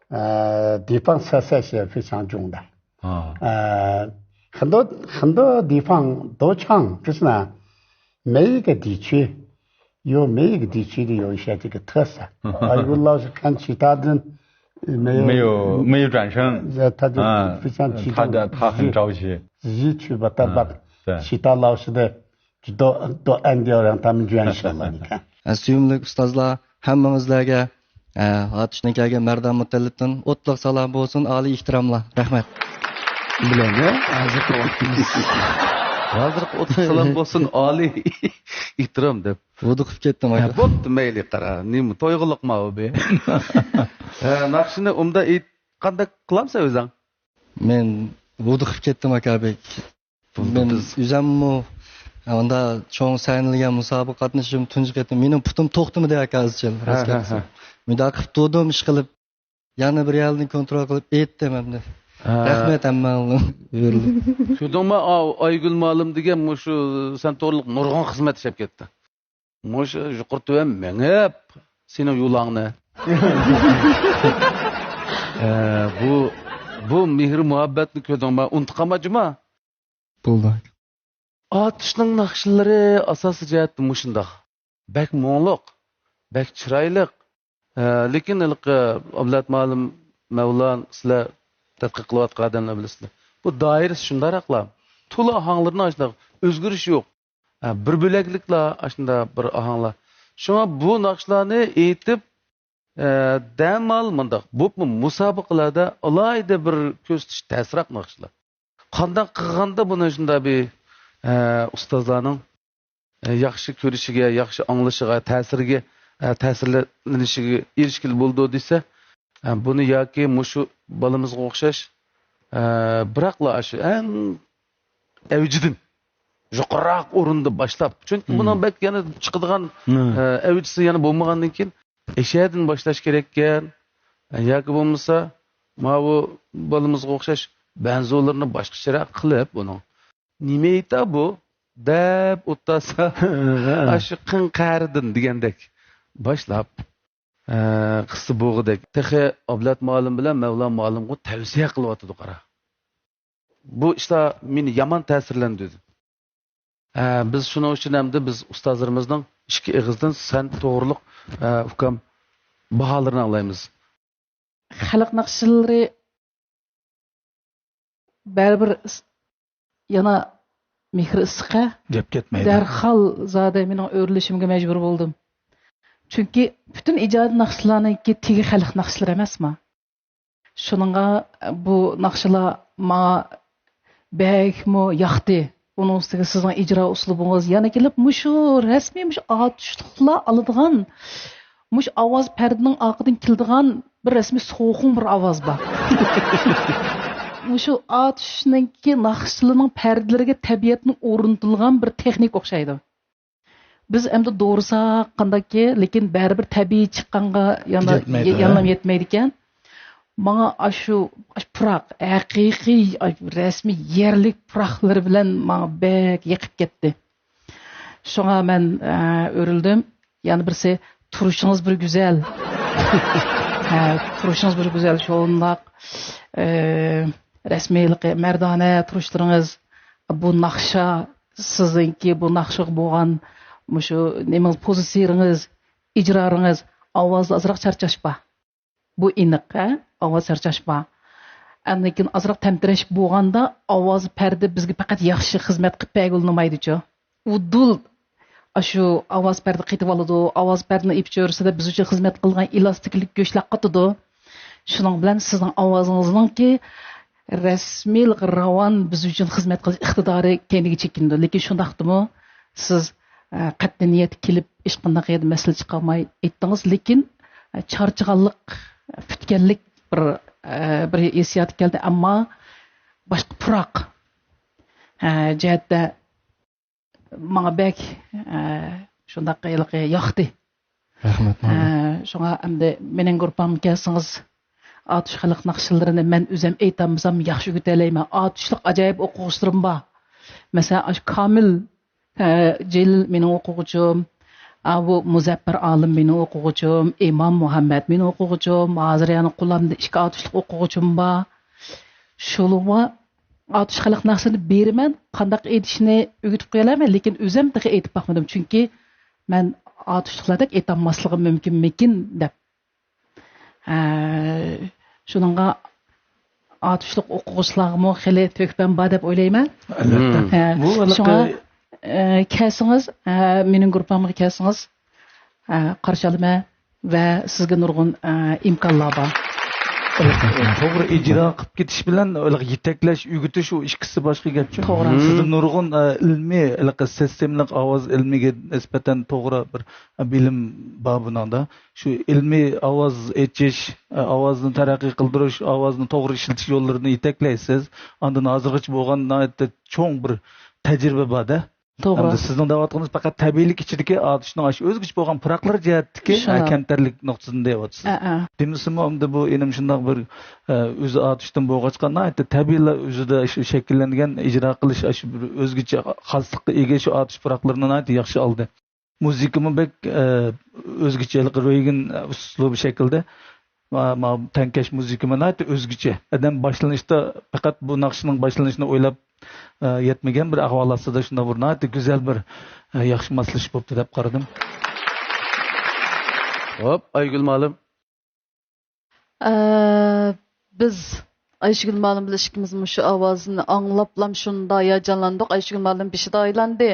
呃，地方特色是非常重的。啊。呃，很多很多地方都唱，就是呢，每一个地区有每一个地区的有一些这个特色。啊，有老师看其他的，呃，没有，没有，没有掌声，呃，他就啊，非常激动，他的，他很着急。一起把他把，啊，对。其他老师的 دو-، دو-، ئەندىيە ئوران تامىن جۈەن ئىنشاللا نىكاھ. سۆيۈملۈك ئۇستازلار، ھەممىڭىزلەرگە، ئە، ئاتۇشتىن كەلگەن مەردان مۇتەللىپتىن ئوتلۇق سالام بولسۇن، ئالىي ئېھتىراملار. رەھمەت. بىلەن، ھە؟ ھازىرقى ۋاقتىمىز. ھازىرقى ئوتلۇق سالام بولسۇن، ئالىي ئېھتىرام دەپ. ھودۇقۇپ كەتتىم، ھە، ئاكا. بوپتۇ، مەيلى، قارا. نېمە، تويغۇلۇقما ئۇ بى؟ ھە، ناخشىنى ئۇمدا ئېيت-، قانداق قىلامسەن ئۆزۈڭ؟ مەن ھودۇقۇپ كەتتىم، ئاكا، بەك. بۇ، بۇ مەن بىز ئۆزۈممۇ ئاندا چوڭ سەھنىلىگەن مۇسابىقە قاتنىشىشىم تۇنجى قېتىم. مېنىڭ پۇتۇم توختىمىدى ئاكا ئىزچىل، ھە، راست ھە، گەپ. ھە. مۇنداق قىلىپ تۇردۇم، ئىشقىلىپ يەنە بىر يەردىن كونترول قىلىپ ئېيتتىم ئەمدى. ھە. رەھمەت ھەممەڭلارغا. كۆردۈڭمۇ، ئا-، ئايگۈل مۇئەللىم دېگەن مۇشۇ سەن توغرۇلۇق نۇرغۇن خىزمەت ئىشلەپ كەتتى. مۇشۇ يۇقىرى تۆۋەن مېڭىپ سېنىڭ يولۇڭنى. ئە، بۇ، بۇ مېھىر مۇھەببەتنى كۆردۈڭمۇ، ئۇنتۇپ قالما جۇما. بولدى. ئاتۇشنىڭ ناخشىلىرى ئاساسىي جەھەتتە مۇشۇنداق. بەك مۇڭلۇق، بەك چىرايلىق. ئە، لېكىن ھېلىقى ئابلەت مۇئەللىم، مەۋلان، سىلەر تەتقىق قىلىۋاتقان ئادەملەر بىلىسىلەر. بۇ دائىرىسى شۇنداقراقلا. تولا ئاھاڭلىرىنىڭ ئاشۇنداق ئۆزگىرىشى يوق. ئە، بىر بۆلەكلىكلا ئاشۇنداق بىر ئاھاڭلار. شۇڭا بۇ ناخشىلارنى ئېيتىپ، ئە، دەمال مۇنداق، بولۇپمۇ مۇسابىقىلەردە ئالاھىدە بىر كۆرسىتىش تەسراق ناخشىلار. قانداق قىلغاندا بۇنى شۇنداق بىر، ئە، ئۇستازلارنىڭ، ئە، ياخشى كۆرۈشىگە، ياخشى ئاڭلىشىغا، تەسىرىگە، ئە، تەسىرلىنىشىگە ئېرىشكىلى بولىدۇ دېسە، ئە، بۇنى ياكى مۇشۇ بالىمىزغا ئوخشاش، ئە، بىراقلا ئاشۇ ئەڭ ئەۋجىدىن، يۇقىرىراق ئورۇندا باشلاپ. چۈنكى، مم، بۇنىڭ بەك يەنە چىقىدىغان، مم، ئە، ئەۋجىسى يەنە بولمىغاندىن كېيىن، ئەشەدىن باشلاش كېرەككەن. ياكى بولمىسا، ماۋۇ بالىمىزغا ئوخشاش بەنزولىرىنى باشقىچىراق قىلىپ ئۇنىڭ، نېمە ئېيتا بۇ؟ دەپ ئولتۇرسا، ئاشۇ قىڭ قەرىدىن دېگەندەك باشلاپ، ئە، قىسسا بوغۇدەك. تېخى ئابلەت مۇئەللىم بىلەن مەۋلان مۇئەللىمغا تەۋسىيە قىلىۋاتىدۇ، قارا. بۇ ئىشلار مېنى يامان تەسىرلەندۈردى. ئە، بىز شۇنىڭ ئۈچۈن ئەمدى بىز ئۇستازلىرىمىزنىڭ ئىككى ئېغىزدىن سەن توغرۇلۇق، ئە، ئۇكام، باھالىرىنى ئاڭلايمىز. خەلق ناخشىلىرى بەرىبىر ئىس-، يەنە مېھرى ئىسسىق-ھە. گەپ كەتمەيدۇ. دەرھال زادى مېنىڭ ئۆرۈلۈشۈمگە مەجبۇر بولدۇم. چۈنكى پۈتۈن ئىجادىي ناخشىلارنىڭكى تېگى خەلق ناخشىلىرى ئەمەسما؟ شۇنىڭغا بۇ ناخشىلار ماڭا بەكمۇ ياقتى. ئۇنىڭ ئۈستىگە سىزنىڭ ئىجرا ئۇسلۇبىڭىز يەنە كېلىپ مۇشۇ رەسمىي مۇشۇ ئاتۇشلۇقلار ئالىدىغان، مۇشۇ ئاۋاز پەردىنىڭ ئارقىدىن كېلىدىغان بىر رەسمىي سوغۇق بىر ئاۋاز بار. مۇشۇ ئاتۇشنىڭكى ناخشىلىرىنىڭ پەردىلىرىگە تەبىئەتنىڭ ئورنىتىلغان بىر تېخنىكا ئوخشايدۇ. بىز ئەمدى دورىساق قانداككى، لېكىن بەرىبىر تەبىئىي چىققانغا يەنە يەتمەيدۇ، يەنىلا ھە؟ يەتمەيدىكەن. ماڭا ئاشۇ، ئاشۇ پۇراق، ھەقىقىي، ئاي، رەسمىي يەرلىك پۇراقلىرى بىلەن ماڭا بەك يېقىپ كەتتى. شۇڭا مەن، ئە، ئۆرۈلدۈم. يەنە بىرسى، تۇرۇشىڭىز بىر گۈزەل. ھە، تۇرۇشىڭىز بىر گۈزەل، شۇنداق، ئە، رەسمىيلىقى، مەردانە تۇرۇشلىرىڭىز، بۇ ناخشا، سىزنىڭكى بۇ ناخشىغا بولغان مۇشۇ نېمىڭىز، پوزىتسىيىڭىز، ئىجرارىڭىز، ئاۋازدا ئازراق چارچاش بار. بۇ ئېنىق، ھە؟ ئاۋاز چارچاش بار. ئاندىن كېيىن ئازراق تەمتىرەش بولغاندا، ئاۋاز پەردە بىزگە پەقەت ياخشى خىزمەت قىلىپ بەرگىلى ئۇنىمايدۇچۇ. ئۇدۇل ئاشۇ ئاۋاز پەردە قېتىۋالىدۇ، ئاۋاز پەردىنى ئېپىچۆرىسىدە بىز ئۈچۈن خىزمەت قىلغان ئېلاستىكلىك گۆشلەر قاتىدۇ. شۇنىڭ بىلەن سىزنىڭ ئاۋازىڭىزنىڭكى رەسمىيلىقى راۋان بىز ئۈچۈن خىزمەت قىلىش ئىقتىدارى كەينىگە چېكىنىدۇ. لېكىن شۇنداقتىمۇ سىز، ئە، قەتئىي نىيەتكە كېلىپ ھېچقانداق يەردە مەسىلە چىقارماي ئېيتتىڭىز، لېكىن، ئە، چارچىغانلىق، پۈتكەنلىك بىر، ئە، بىر ھېسسىيات كەلدى. ئەمما باشقا پۇراق، ئە، جەھەتتە ماڭا بەك، ئە، شۇنداق ھېلىقى ياقتى. رەھمەت، ئە، ماڭا. شۇڭا ئەمدى مېنىڭ گۇرۇپپامغا كەلسىڭىز، ئاتۇش خەلق ناخشىلىرىنى مەن ئۆزۈم ئېيتالمىسام ياخشى ئۆگىتەلەيمەن. ئاتۇشلۇق ئاجايىپ ئوقۇغۇچىلىرىم بار. مەسىلەن، ئاشۇ كامىل، ئە، جېلىل مېنىڭ ئوقۇغۇچىم. ئاۋۇ مۇزەپپەر ئالىم مېنىڭ ئوقۇغۇچىم. ئىمام مۇھەممەد مېنىڭ ئوقۇغۇچىم. ھازىر يەنە قۇلامدا ئىككى ئاتۇشلۇق ئوقۇغۇچىم بار. شۇلىغا ئاتۇش خەلق ناخشىسىنى بېرىمەن، قانداق ئېيتىشنى ئۆگىتىپ قويالايمەن، لېكىن ئۆزۈم تېخى ئېيتىپ باقمىدىم، چۈنكى مەن ئاتۇشلۇقلاردەك ئېيتالماسلىقىم مۇمكىنمىكىن دەپ. ھە، شۇنىڭغا ئاتۇشلۇق ئوقۇغۇچىلارغىمۇ خېلى تۆھپەم بار دەپ ئويلايمەن. ئەلۋەتتە. ھە، بۇ ھېلىقى شۇڭا، ئە، كەلسىڭىز، ئە، مېنىڭ گۇرۇپپامغا كەلسىڭىز، ئە، قارشى ئالىمەن. ۋە سىزگە نۇرغۇن، ئە، ئىمكانلار بار. توغرا، ئىجرا قىلىپ كېتىش بىلەن ھېلىقى يېتەكلەش، ئۆگىتىش، ئۇ ئىككىسى باشقا گەپچۇ. توغرا. سىزدە نۇرغۇن، ئە، ئىلمىي، ھېلىقى سىستېمىلىق ئاۋاز ئىلمىگە نىسبەتەن توغرا بىر، ئە، بىلىم بار بۇنىڭدا. شۇ ئىلمىي ئاۋاز ئېچىش، ئە، ئاۋازنى تەرەققىي قىلدۇرۇش، ئاۋازنى توغرا ئىشلىتىش يوللىرىنى يېتەكلەيسىز. ئاندىن ھازىرغىچە بولغان ناھايىتى چوڭ بىر تەجرىبە بار-دە. توغرا. ئەمدى سىزنىڭ دەۋاتقىنىڭىز پەقەت تەبىئىيلىك ئىچىدىكى ئاتۇشنىڭ ئاشۇ ئۆزگىچە بولغان پۇراقلىرى جەھەتتىكى، شۇنداق. ئە، كەمتەرلىك نۇقتىسىدىن دەۋاتىسىز. ئە، ئە. دېمىسىمۇ، ئەمدى بۇ ئىنىم شۇنداق بىر، ئە، ئۆزى ئاتۇشتىن بولغاچقا، ناھايىتى تەبىئىيلا ئۆزىدە شۇ شەكىللەنگەن ئىجرا قىلىش، ئاشۇ بىر ئۆزگىچە خاسلىققا ئىگە شۇ ئاتۇش پۇراقلىرىنى ناھايىتى ياخشى ئالدى. مۇزىكىمۇ بەك، ئە، ئۆزگىچە، ھېلىقى رېگېن ئۇسلۇبى شەكلىدە. ما-، ما-، تەڭكەش مۇزىكىمۇ ناھايىتى ئۆزگىچە. ئادەم باشلىنىشتا پەقەت بۇ ناخشىنىڭ باشلىنىشىنى ئويلاپ، ئە، يەتمىگەن بىر ئەھۋال ئاستىدا شۇنداق بىر ناھايىتى گۈزەل بىر، ئە، ياخشى ماسلىشىپ بوپتۇ دەپ قارىدىم. خوپ، ئايگۈل مۇئەللىم. ئە، بىز ئايشىگۈل مۇئەللىم بىلەن ئىككىمىز مۇشۇ ئاۋازنى ئاڭلاپلام شۇنداق ھاياجانلاندۇق. ئايشىگۈل مۇئەللىم بېشىدا ئايلاندى.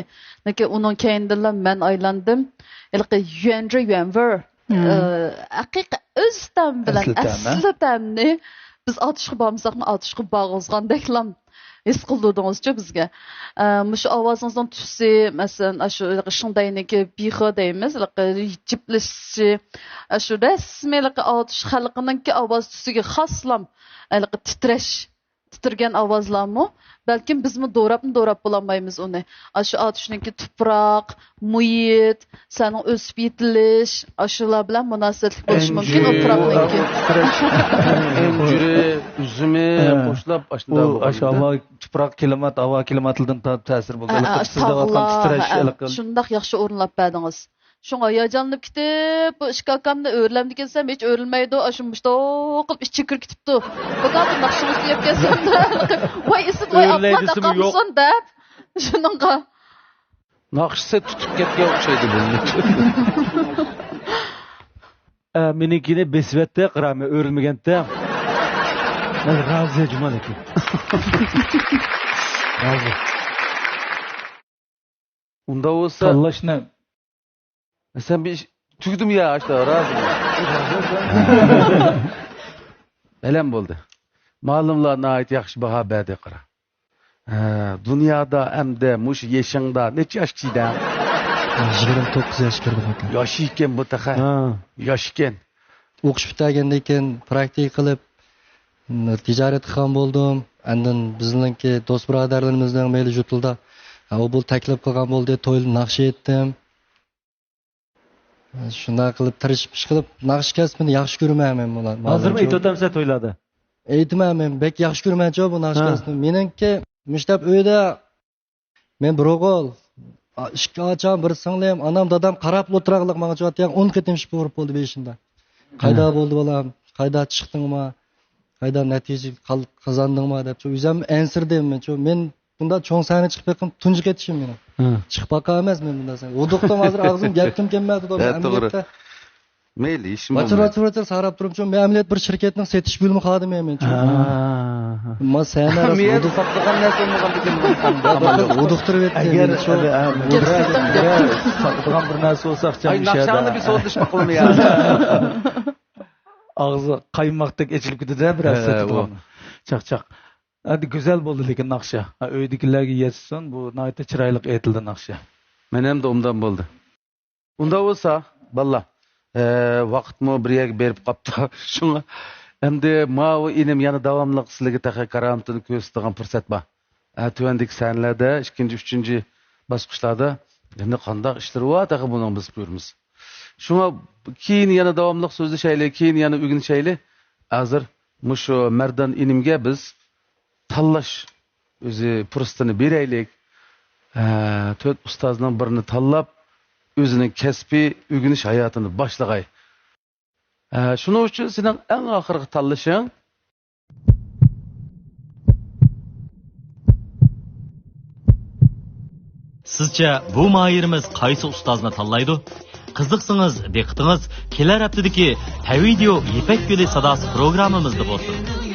لېكىن ئۇنىڭ كەينىدىنلا مەن ئايلاندىم. ھېلىقى يۈەنجۈ يۈەنۋېر، مم. ئە، ھەقىقىي ئۆز تەم بىلەن ئەسلى تەم، ھە؟ ئەسلى تەمنى بىز ئاتۇشقا بارمىساقمۇ ئاتۇشقا بارغۇزغاندەكلام ھېس قىلدۇردىڭىزچۇ بىزگە. ئە، مۇشۇ ئاۋازىڭىزنىڭ تۈسى، مەسىلەن، ئاشۇ شىڭدەينىڭكى بىخې دەيمىز، ھېلىقى جىپلىشىشى، ئاشۇ رەسمىي ھېلىقى ئاتۇش خەلقىنىڭكى ئاۋاز تۈسىگە خاسلام، ھېلىقى تىترەش، تىترىگەن ئاۋازلارمۇ، بەلكىم بىزمۇ دوراپمۇ دوراپ بولالمايمىز ئۇنى. ئاشۇ ئاتۇشنىڭكى تۇپراق، مۇھىت، سەننىڭ ئۆسۈپ يېتىلىش، ئاشۇلار بىلەن مۇناسىۋەتلىك بولۇشى مۇمكىن ئۇ ئەنجۈرى، پۇراقنىڭكى. ئەنجۈرى، ئۈزۈمى ھە. قوشۇلاپ ئاشۇنداق ئۇ بولغان ئاشۇ ئىدى. ھاۋا، تۇپراق، كىلىمات، ھاۋا كىلىماتىدىن تا-، تەسىر بولدى. ھە، ھېلىقى ھە، سىز دەۋاتقان تاغلار، تىترەش ھە، ھە. ھېلىقى. شۇنداق ياخشى ئورۇنلاپ بەردىڭىز. شۇڭا ھاياجانلىنىپ كېتىپ، بۇ ئىككى ئاكامنى ئۆرلەمدىكىن دېسەم، ھېچ ئۆرلىمەيدۇ. ئاشۇ مۇشتاق قىلىپ ئىچىگە كىرىپ كېتىپتۇ. بۇ قانداق ناخشىڭىزنى يەپ كەلسەم، ۋاي ئىسىت، ۋاي ئۆرلەي ئاپا، دېسىمۇ يوق. قالسۇن دەپ. شۇنىڭغا. ناخشىسى تۇتۇپ كەتكەن ئوخشايدۇ بۇنى. ئە، مېنىڭكىنى بېسىۋەتتى، قارا، مەن ئۆرۈلمىگەنتىم. مەن رازى جۇما لېكىن. رازى. ئۇنداق بولسا تاللاشنى. سەن بىر ئىش، تۈگىدىمۇ يا، ئاشتا، رازى. ئەلەم بولدى. مۇئەللىملار ناھايىتى ياخشى باھا بەردى، قارا. ھە، دۇنيادا ئەمدى مۇشۇ يېشىڭدا نەچچە ياش كىشىدە؟ يىگىرمە توققۇز ياش كىردى ئاكا. ياش ئىكەن بۇ تېخى. ھە. ياش ئىكەن. ئوقۇش پۈتتۈرگەندىن كېيىن پراكتىكا قىلىپ، م، تىجارەت قىلغان بولدۇم. ئاندىن بىزنىڭكى دوست بۇرادەرلىرىمىزنىڭ مەيلى يۇرتلىدا، ھە، ئۇ بۇ تەكلىپ قىلغان بولدى، تويدا ناخشا ئېيتتىم. شۇنداق قىلىپ تىرىشىپ ئىش قىلىپ، ناخشا كەسپىنى ياخشى كۆرىمەن مەن بۇلار. ھازىرمۇ ئېيتىۋاتامسەن تويلاردا؟ ئېيتىمەن مەن، بەك ياخشى كۆرىمەنچۇ بۇ ناخشا ھە. كەسپىنى. مېنىڭكى مۇشتەپ ئۆيدە مەن بىر ئوغۇل، ئىككى ئاچام، بىر سىڭلىم، ئانام، دادام قاراپلا ئولتۇراقلىق ماڭا چوۋاتيان ئون قېتىم شىپە ئۇرۇپ بولدى بېشىمدا. قايدا ھە. بولدى بالام؟ قايدا چىقتىڭما؟ قايدا نەتىجە قال-، قازاندىڭما دەپ، شۇ ئۆزۈم ئەنسىرىدىم مەن شۇ. مەن بۇنداق چوڭ سەھنە چىقىپ بېقىم تۇنجى قېتىشىم مېنىڭ. ھە. چىقىپ باقا ئەمەس مەن بۇنداق سەھنە. ھودۇقتۇم ھازىر ئاغزىم گەپكىم كەلمەيدۇ. ھە، توغرا. ئەمەلىيەتتە. مەيلى، ھېچ ۋاچۇر، بولمايدۇ. ۋاچۇر، ۋاچۇر ساراپ تۇرۇپ شۇ، مەن ئەمەلىيەتتە بىر شىركەتنىڭ سېتىش بۆلۈمى خادىمى مەن شۇ. ھە. ما سەھنە مېنى ھودۇق-، ساتىدىغان نەرسە بولمىغاندىكىن ھودۇقتۇرۇۋەتتى ئەگەر، مېنى شۇ. ھە، بىرەر، بىرەر ساتىدىغان بىر نەرسە بولسا ئاخشام ئاي، مۇشۇ يەردە. ناخشاڭنى بىر سودىلىشىپ باققىلىمۇ يا؟ ئاغزى قايماقتەك ئېچىلىپ كېتىدۇ بىرەر ھە، سېتىدىغان. ئۇ. چاقچاق. ئەمدى گۈزەل بولدى، لېكىن ناخشا. ھە، ئۆيدىكىلەرگە يەتسۇن، بۇ ناھايىتى چىرايلىق ئېيتىلدى ناخشا. مەن ھەم ئوبدان بولدى. ئۇنداق بولسا، بالىلار، ئە، ۋاقىتمۇ بىر يەرگە بېرىپ قاپتۇ. شۇڭا ئەمدى ماۋۇ ئىنىم يەنە داۋاملىق سىلەرگە تېخى كارامىتىنى كۆرسىتىدىغان پۇرسەت بار. ئە، تۆۋەندىكى سەھنىلەردە، ئىككىنچى، ئۈچىنچى باسقۇچلاردا يەنە قانداق ئىشلىرى بار، تېخى بۇنىڭ بىز كۆرىمىز. شۇڭا كېيىن يەنە داۋاملىق سۆزلىشەيلى، كېيىن يەنە ئۆگىنىشەيلى. ھازىر مۇشۇ مەردان ئىنىمگە بىز تاللاش ئۆزى پۇرسىتىنى بېرەيلىك. ھە، تۆت ئۇستازنىڭ بىرىنى تاللاپ، ئۆزىنىڭ كەسپىي ئۆگىنىش ھاياتىنى باشلىغاي. ھە، شۇنىڭ ئۈچۈن سېنىڭ ئەڭ ئاخىرقى تاللىشىڭ. سىزچە بۇ ماھىرىمىز قايسى ئۇستازنى تاللايدۇ؟ قىزىقسىڭىز، دىققىتىڭىز كېلەر ھەپتىدىكى تەۋىدىيو يىپەك يولى ساداسى پروگراممىمىزدا بولسۇن.